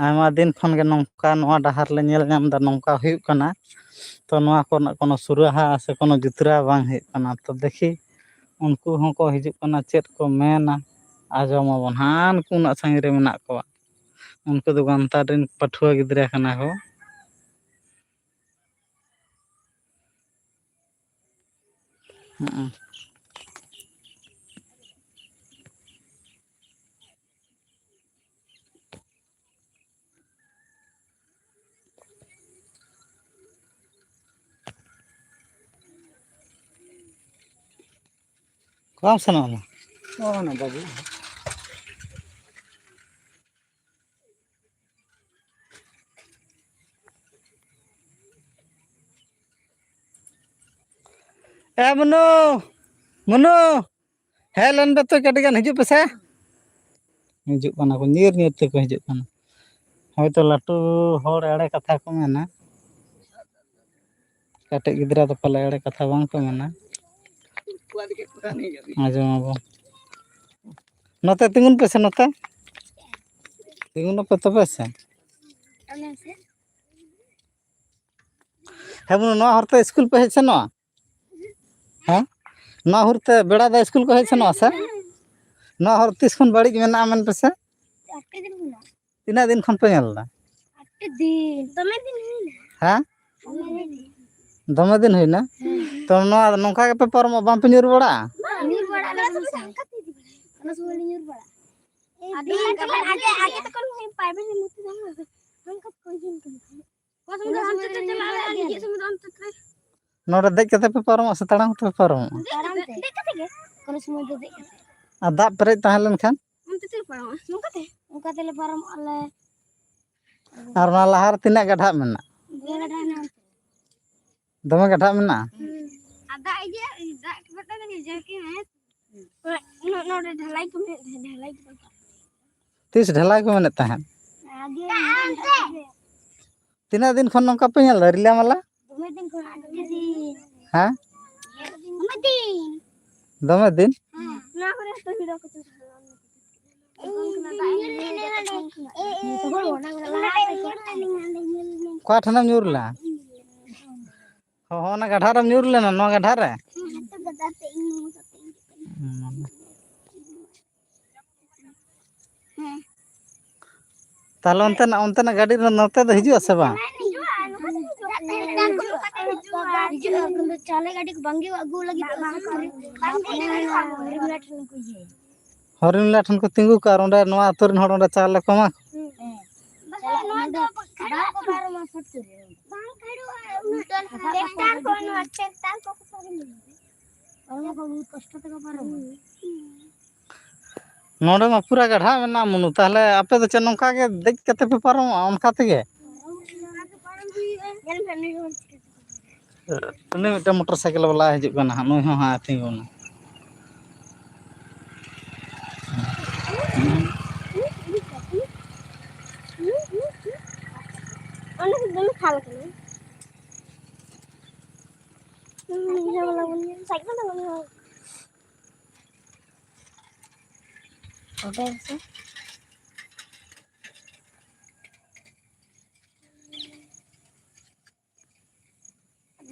ᱟᱭᱢᱟ ᱫᱤᱱ ᱠᱷᱚᱱ ᱜᱮ ᱱᱚᱝᱠᱟ ᱱᱚᱣᱟ ᱰᱟᱦᱟᱨ ᱞᱮ ᱧᱮᱞ ᱧᱟᱢ ᱮᱫᱟ, ᱱᱚᱝᱠᱟ ᱦᱩᱭᱩᱜ ᱠᱟᱱᱟ, ᱛᱚ ᱱᱚᱣᱟ ᱠᱚᱨᱮᱱᱟᱜ ᱠᱳᱱᱳ ᱥᱩᱨᱟᱦᱟ ᱥᱮ ᱠᱳᱱᱳ ᱡᱩᱛᱨᱟᱣ ᱵᱟᱝ ᱦᱩᱭᱩᱜ ᱠᱟᱱᱟ᱾ ᱛᱚ ᱫᱮᱠᱷᱤ ᱩᱱᱠᱩ ᱦᱚᱸᱠᱚ ᱦᱤᱡᱩᱜ ᱠᱟᱱᱟ, ᱪᱮᱫ ᱠᱚ ᱢᱮᱱᱟ, ᱟᱸᱡᱚᱢ ᱟᱵᱚᱱ ᱦᱟᱸᱜ᱾ ᱩᱱᱠᱩ ᱩᱱᱟᱹᱜ ᱥᱟᱺᱜᱤᱧ ᱨᱮ ᱢᱮᱱᱟᱜ ᱠᱚᱣᱟ, ᱩᱱᱠᱩ ᱫᱚ ᱜᱟᱱᱛᱟᱲ ᱨᱮᱱ ᱯᱟᱹᱴᱷᱩᱣᱟᱹ ᱜᱤᱫᱽᱨᱟᱹ ᱠᱟᱱᱟ ᱠᱚ᱾ ᱦᱩᱸ᱾ ᱵᱟᱢ ᱥᱮᱱᱚᱜ ᱟᱢ? ᱚᱱᱟ ᱵᱟᱹᱵᱩ᱾ ᱮ ᱢᱩᱱᱩ, ᱢᱩᱱᱩ, ᱦᱮᱡ ᱞᱮᱱ ᱯᱮ ᱛᱚ, ᱠᱟᱹᱴᱤᱡ ᱜᱟᱱ ᱦᱤᱡᱩᱜ ᱯᱮᱥᱮ᱾ ᱦᱤᱡᱩᱜ ᱠᱟᱱᱟ ᱠᱚ, ᱧᱤᱨ ᱧᱤᱨ ᱛᱮᱠᱚ ᱦᱤᱡᱩᱜ ᱠᱟᱱᱟ᱾ ᱦᱳᱭᱛᱳ ᱞᱟᱹᱴᱩ ᱦᱚᱲ ᱮᱲᱮ ᱠᱟᱛᱷᱟ ᱠᱚ ᱢᱮᱱᱟ, ᱠᱟᱹᱴᱤᱡ ᱜᱤᱫᱽᱨᱟᱹ ᱫᱚ ᱯᱟᱞᱮ ᱮᱲᱮ ᱠᱟᱛᱷᱟ ᱵᱟᱝ ᱠᱚ ᱢᱮᱱᱟ᱾ ᱟᱸᱡᱚᱢ ᱟᱵᱚ᱾ ᱱᱚᱛᱮ ᱛᱤᱸᱜᱩᱱ ᱯᱮᱥᱮ, ᱱᱚᱛᱮ ᱛᱤᱸᱜᱩᱱ ᱯᱮ ᱛᱚᱵᱮ ᱥᱮ᱾ ᱦᱮᱸ ᱵᱟᱹᱵᱩ, ᱱᱚᱣᱟ ᱦᱚᱨᱛᱮ ᱥᱠᱩᱞ ᱯᱮ ᱦᱮᱡ ᱥᱮᱱᱚᱜᱼᱟ? ᱦᱮᱸ? ᱱᱚᱣᱟ ᱦᱚᱨᱛᱮ ᱵᱮᱲᱟ ᱫᱚ ᱥᱠᱩᱞ ᱠᱚ ᱦᱮᱡ ᱥᱮᱱᱚᱜᱼᱟ ᱥᱮ? ᱱᱚᱣᱟ ᱦᱚᱨ ᱛᱤᱥ ᱠᱷᱚᱱ ᱵᱟᱹᱲᱤᱡ ᱢᱮᱱᱟᱜᱼᱟ ᱢᱮᱱ ᱯᱮᱥᱮ? ᱟᱴᱴᱤ ᱫᱤᱱ ᱦᱩᱭᱱᱟ᱾ ᱛᱤᱱᱟᱹᱜ ᱫᱤᱱ ᱠᱷᱚᱱ ᱯᱮ ᱧᱮᱞ ᱮᱫᱟ? ᱟᱴᱴᱤ ᱫᱤᱱ᱾ ᱫᱚᱢᱮ ᱫᱤᱱ ᱦᱩᱭᱱᱟ᱾ ᱦᱮᱸ? ᱫᱚᱢᱮ ᱫᱤᱱ᱾ ᱫᱚᱢᱮ ᱫᱤᱱ ᱦᱩᱭᱱᱟ? ᱦᱮᱸ᱾ ᱛᱚ ᱱᱚᱣᱟ ᱱᱚᱝᱠᱟ ᱜᱮᱯᱮ ᱯᱟᱨᱚᱢᱚᱜᱼᱟ, ᱵᱟᱝ ᱯᱮ ᱧᱩᱨ ᱵᱟᱲᱟᱜᱼᱟ? ᱵᱟᱝ, ᱧᱩᱨ ᱵᱟᱲᱟᱜ ᱟᱞᱮ ᱥᱚᱢᱚᱭ᱾ ᱚᱱᱟ ᱥᱚᱢᱚᱭ ᱞᱮ ᱧᱩᱨ ᱵᱟᱲᱟᱜᱼᱟ᱾ ᱟᱫᱚ ᱟᱫᱚ ᱟᱜᱮ, ᱟᱜᱮ ᱛᱚᱠᱷᱚᱱ ᱯᱟᱭᱵᱮᱱ ᱢᱩᱛᱤ ᱫᱟᱢ ᱦᱟᱱᱠᱟ ᱠᱚ ᱦᱤᱡᱩᱜ ᱠᱟᱱᱟ᱾ ᱚᱠᱟ ᱥᱚᱢᱚᱭ ᱫᱚ ᱦᱟᱱᱛᱮ ᱛᱮ ᱪᱟᱞᱟᱜ ᱟᱞᱮ ᱟᱨ ᱦᱤᱡᱩᱜ ᱥᱚᱢᱚᱭ ᱫᱚ ᱦᱟᱱᱛᱮ ᱛᱮ᱾ ᱱᱚᱰᱮ ᱫᱮᱡ ᱠᱟᱛᱮ ᱯᱮ ᱯᱟᱨᱚᱢᱚᱜᱼᱟ ᱥᱮ ᱛᱟᱲᱟᱢ ᱠᱟᱛᱮ ᱯᱮ ᱯᱟᱨᱚᱢᱚᱜᱼᱟ? ᱛᱟᱲᱟᱢ ᱛᱮ᱾ ᱫᱮᱡ ᱠᱟᱛᱮ ᱜᱮ᱾ ᱠᱚᱱᱚ ᱥᱚᱢᱚᱭ ᱫᱚ ᱫᱮᱡ ᱠᱟᱛᱮ᱾ ᱟᱨ ᱫᱟᱜ ᱯᱮᱨᱮᱡ ᱛᱟᱦᱮᱸ ᱞᱮᱱᱠᱷᱟᱱ? ᱚᱱᱛᱮ ᱛᱮᱞᱮ ᱯᱟᱨᱚᱢᱚᱜᱼᱟ, ᱱᱚᱝᱠᱟ ᱛᱮ᱾ ᱚᱱᱠᱟ ᱛᱮᱞᱮ ᱯᱟᱨᱚᱢᱚᱜᱼᱟ ᱞᱮ᱾ ᱟᱨ ᱚᱱᱟ ᱞᱟᱦᱟ ᱨᱮ ᱛᱤᱱᱟᱹᱜ ᱜᱟᱰᱷᱟᱜ ᱢᱮᱱᱟᱜᱼᱟ? ᱫᱚᱢᱮ ᱜᱟᱰᱷᱟᱜ ᱢᱮᱱᱟᱜᱼᱟ? ᱦᱩᱸ᱾ ᱟᱨ ᱫᱟᱜ ᱤᱭᱟᱹ, ᱫᱟᱜ ᱵᱟᱴᱟ ᱨᱮᱜᱮ ᱡᱟᱹᱨᱠᱤ ᱢᱮ᱾ ᱱᱚ-, ᱱᱚᱰᱮ ᱰᱷᱟᱞᱟᱭ ᱠᱚ ᱢᱮᱱᱟᱜ ᱛᱟᱦᱮᱸ, ᱰᱷᱟᱞᱟᱭ ᱠᱚ᱾ ᱛᱤᱥ ᱰᱷᱟᱞᱟᱭ ᱠᱚ ᱢᱮᱱᱮᱫ ᱛᱟᱦᱮᱸᱫ? ᱟᱜᱮ ᱢᱮᱱᱟᱜ ᱛᱟᱦᱮᱸ᱾ ᱛᱤᱱᱟᱹᱜ ᱫᱤᱱ ᱠᱷᱚᱱ ᱱᱚᱝᱠᱟ ᱯᱮ ᱧᱮᱞ ᱮᱫᱟ ᱨᱤᱞᱟᱹᱢᱟᱞᱟ? ᱫᱚᱢᱮ ᱫᱤᱱ ᱠᱷᱚᱱ, ᱟᱹᱰᱤ ᱫᱤᱱ᱾ ᱦᱮᱸ? ᱫᱚᱢᱮ ᱫᱤᱱ᱾ ᱫᱚᱢᱮ ᱫᱤᱱ? ᱦᱮᱸ᱾ ᱱᱚᱣᱟ ᱠᱚᱨᱮ ᱦᱚᱸᱛᱚ ᱦᱤᱲᱚ ᱠᱚ ᱪᱟᱥᱟ᱾ ᱚᱠᱟ ᱴᱷᱮᱱᱮᱢ ᱧᱩᱨ ᱞᱮᱱᱟ? ᱦᱚᱸ, ᱦᱚᱸ, ᱚᱱᱟ ᱜᱟᱰᱷᱟ ᱨᱮᱢ ᱧᱩᱨ ᱞᱮᱱᱟ, ᱱᱚᱣᱟ ᱜᱟᱰᱷᱟ ᱨᱮ? ᱦᱩᱸ᱾ ᱛᱟᱦᱞᱮ ᱚᱱᱛᱮᱱᱟᱜ, ᱚᱱᱛᱮᱱᱟᱜ ᱜᱟᱹᱰᱤ ᱫᱚ ᱱᱚᱛᱮ ᱫᱚ ᱦᱤᱡᱩᱜᱼᱟ ᱥᱮ ᱵᱟᱝ? ᱦᱤᱡᱩᱜᱼᱟ, ᱱᱚᱝᱠᱟ ᱛᱮ ᱦᱤᱡᱩᱜᱼᱟ᱾ ᱪᱮᱫ ᱞᱮᱠᱟ ᱫᱚ ᱪᱟᱣᱞᱮ ᱜᱟᱹᱰᱤ ᱠᱚ ᱵᱟᱝ ᱦᱤᱡᱩᱜᱼᱟ, ᱟᱹᱜᱩ ᱞᱟᱹᱜᱤᱫ ᱫᱚ ᱥᱩᱨ ᱠᱚᱨᱮ᱾ ᱵᱟᱝ ᱦᱤᱡᱩᱜᱼᱟ, ᱦᱚᱨᱤᱱ ᱞᱟᱴᱷᱮᱱ ᱠᱚ ᱤᱭᱟᱹᱭᱟ᱾ ᱦᱚᱨᱤᱱ ᱞᱟᱴᱷᱮᱱ ᱠᱚ ᱛᱤᱸᱜᱩ ᱠᱚᱜᱼᱟ ᱟᱨ ᱚᱸᱰᱮ ᱱᱚᱣᱟ ᱟᱹᱛᱩ ᱨᱮᱱ ᱦᱚᱲ ᱚᱸᱰᱮ ᱪᱟᱣᱞᱮ ᱠᱚ ᱮᱢᱟ ᱠᱚ᱾ ᱦᱮᱸ᱾ ᱵᱟᱠᱷᱟᱡ ᱱᱚᱣᱟ ᱫᱚ ᱠᱷᱟᱰᱟ ᱠᱚ ᱯᱟᱨᱚᱢᱟ ᱥᱩᱨ ᱥᱩᱨ ᱨᱮ᱾ ᱵᱟᱝ ᱠᱷᱟᱰᱚᱜᱼᱟ, ᱩᱱᱟᱹᱜ ᱴᱨᱟᱠᱴᱟᱨ ᱠᱚ, ᱱᱚᱣᱟ ᱴᱨᱟᱠᱴᱟᱨ ᱠᱚ ᱯᱟᱨᱚᱢᱟ᱾ ᱚᱱᱟ ᱠᱚ ᱵᱚᱦᱩᱛ ᱠᱚᱥᱴᱚ ᱛᱮᱠᱚ ᱯᱟᱨᱚᱢᱟ᱾ ᱱᱚᱰᱮ ᱢᱟ ᱯᱩᱨᱟ ᱜᱟᱰᱷᱟ ᱢᱮᱱᱟᱜᱼᱟ ᱢᱩᱱᱩ, ᱛᱟᱦᱞᱮ ᱟᱯᱮ ᱫᱚ ᱪᱮᱫ ᱱᱚᱝᱠᱟ ᱜᱮ ᱫᱮᱡ ᱠᱟᱛᱮ ᱯᱮ ᱯᱟᱨᱚᱢᱚᱜᱼᱟ ᱚᱱᱠᱟ ᱛᱮᱜᱮ? ᱯᱟᱨᱚᱢ ᱦᱩᱭᱩᱜᱼᱟ᱾ ᱧᱮᱞ ᱢᱮ, ᱱᱩᱭ ᱦᱚᱸ ᱪᱤᱠᱟᱹ ᱩᱱᱤ ᱢᱤᱫᱴᱟᱝ ᱢᱚᱴᱚᱨ ᱥᱟᱭᱠᱮᱞ ᱵᱟᱞᱟ ᱦᱤᱡᱩᱜ ᱠᱟᱱᱟ ᱦᱟᱸᱜ, ᱱᱩᱭ ᱦᱚᱸ ᱦᱟᱸᱜ ᱛᱤᱸᱜᱩᱱᱟ᱾ ᱚᱸᱰᱮ ᱫᱚ ᱫᱚᱢᱮ ᱠᱷᱟᱞ ᱠᱟᱱᱟ᱾ ᱦᱩᱸ, ᱤᱭᱟᱹ ᱵᱟᱞᱟ ᱵᱚᱱ ᱧᱮᱞ, ᱥᱟᱭᱠᱮᱞ ᱫᱚ ᱵᱟᱹᱱᱩᱜᱼᱟ᱾ ᱚᱸᱰᱮ ᱜᱮᱥᱮ᱾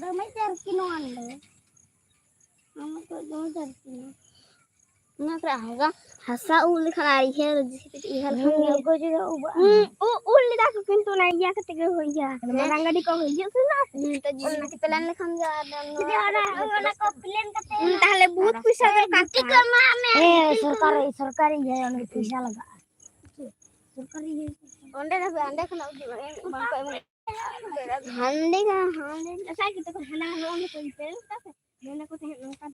ᱫᱚᱢᱮ ᱪᱟᱨᱠᱤ ᱱᱚᱣᱟ ᱱᱚᱰᱮ᱾ ᱚᱱᱟ ᱠᱚ ᱫᱚᱢᱮ ᱪᱟᱨᱠᱤ ᱱᱚᱣᱟ᱾ ᱚᱱᱟ ᱠᱚᱨᱮ ᱦᱟᱥᱟ, ᱦᱟᱥᱟ ᱩᱵ ᱞᱮᱠᱷᱟᱱ ᱟᱨ ᱤᱭᱟᱹ, ᱡᱩᱫᱤ ᱠᱟᱹᱴᱤᱡ ᱤᱭᱟᱹ ᱞᱮᱠᱷᱟᱱ ᱜᱮ᱾ ᱦᱩᱸ, ᱚᱠᱚᱭ ᱪᱚ ᱩᱵ ᱟᱜ ᱦᱩᱸ, ᱢᱮ᱾ ᱩ-, ᱩᱫ ᱞᱮᱫᱟ ᱠᱚ, ᱠᱤᱱᱛᱩ ᱚᱱᱟ ᱤᱭᱟᱹ ᱠᱟᱛᱮ ᱜᱮ ᱦᱩᱭ ᱜᱮᱭᱟ᱾ ᱦᱮᱸ᱾ ᱢᱟᱨᱟᱝ ᱜᱟᱹᱰᱤ ᱠᱚ ᱦᱤᱡᱩᱜ ᱥᱮ ᱵᱟᱝ? ᱦᱩᱸ, ᱛᱚ ᱡᱩᱫᱤ ᱚᱱᱟ ᱯᱞᱮᱱ ᱞᱮᱠᱷᱟᱱ ᱜᱮ ᱟᱨ ᱡᱩᱫᱤ ᱚᱱᱟ, ᱚᱱᱟ ᱠᱚ ᱯᱞᱮᱱ ᱠᱟᱛᱮ ᱦᱩᱸ, ᱛᱟᱦᱞᱮ ᱵᱚᱦᱩᱛ ᱯᱚᱭᱥᱟ ᱫᱚᱨᱠᱟᱨ ᱜᱩᱴᱤ ᱠᱚ ᱛᱟᱢᱟ᱾ ᱮᱢᱟᱜ ᱢᱮ᱾ ᱦᱮᱸ, ᱥᱚᱨᱠᱟᱨ, ᱥᱚᱨᱠᱟᱨᱤ ᱜᱮ ᱚᱸᱰᱮ ᱯᱚᱭᱥᱟ ᱞᱟᱜᱟᱜᱼᱟ᱾ ᱥᱚᱨᱠᱟᱨᱤ ᱜᱮ᱾ ᱚᱸᱰᱮ ᱫᱚ ᱦᱟᱸᱰᱮ ᱠᱷᱚᱱᱟᱜ ᱩᱫᱩᱜ ᱢᱮ, ᱵᱟᱝ ᱠᱚ ᱮᱢᱚᱜ᱾ ᱦᱟᱸᱰᱮ ᱜᱮ, ᱦᱟᱸᱰᱮ᱾ ᱟᱪᱪᱷᱟ, ᱠᱤᱱᱛᱩ ᱠᱚ ᱦᱟᱱᱟ ᱱᱚᱣᱟ ᱢᱮ ᱠᱚ ᱤᱛᱟᱹ, ᱢᱮᱱᱟ ᱠᱚ ᱛᱟᱦᱮᱸᱫ ᱱᱚᱝᱠᱟ᱾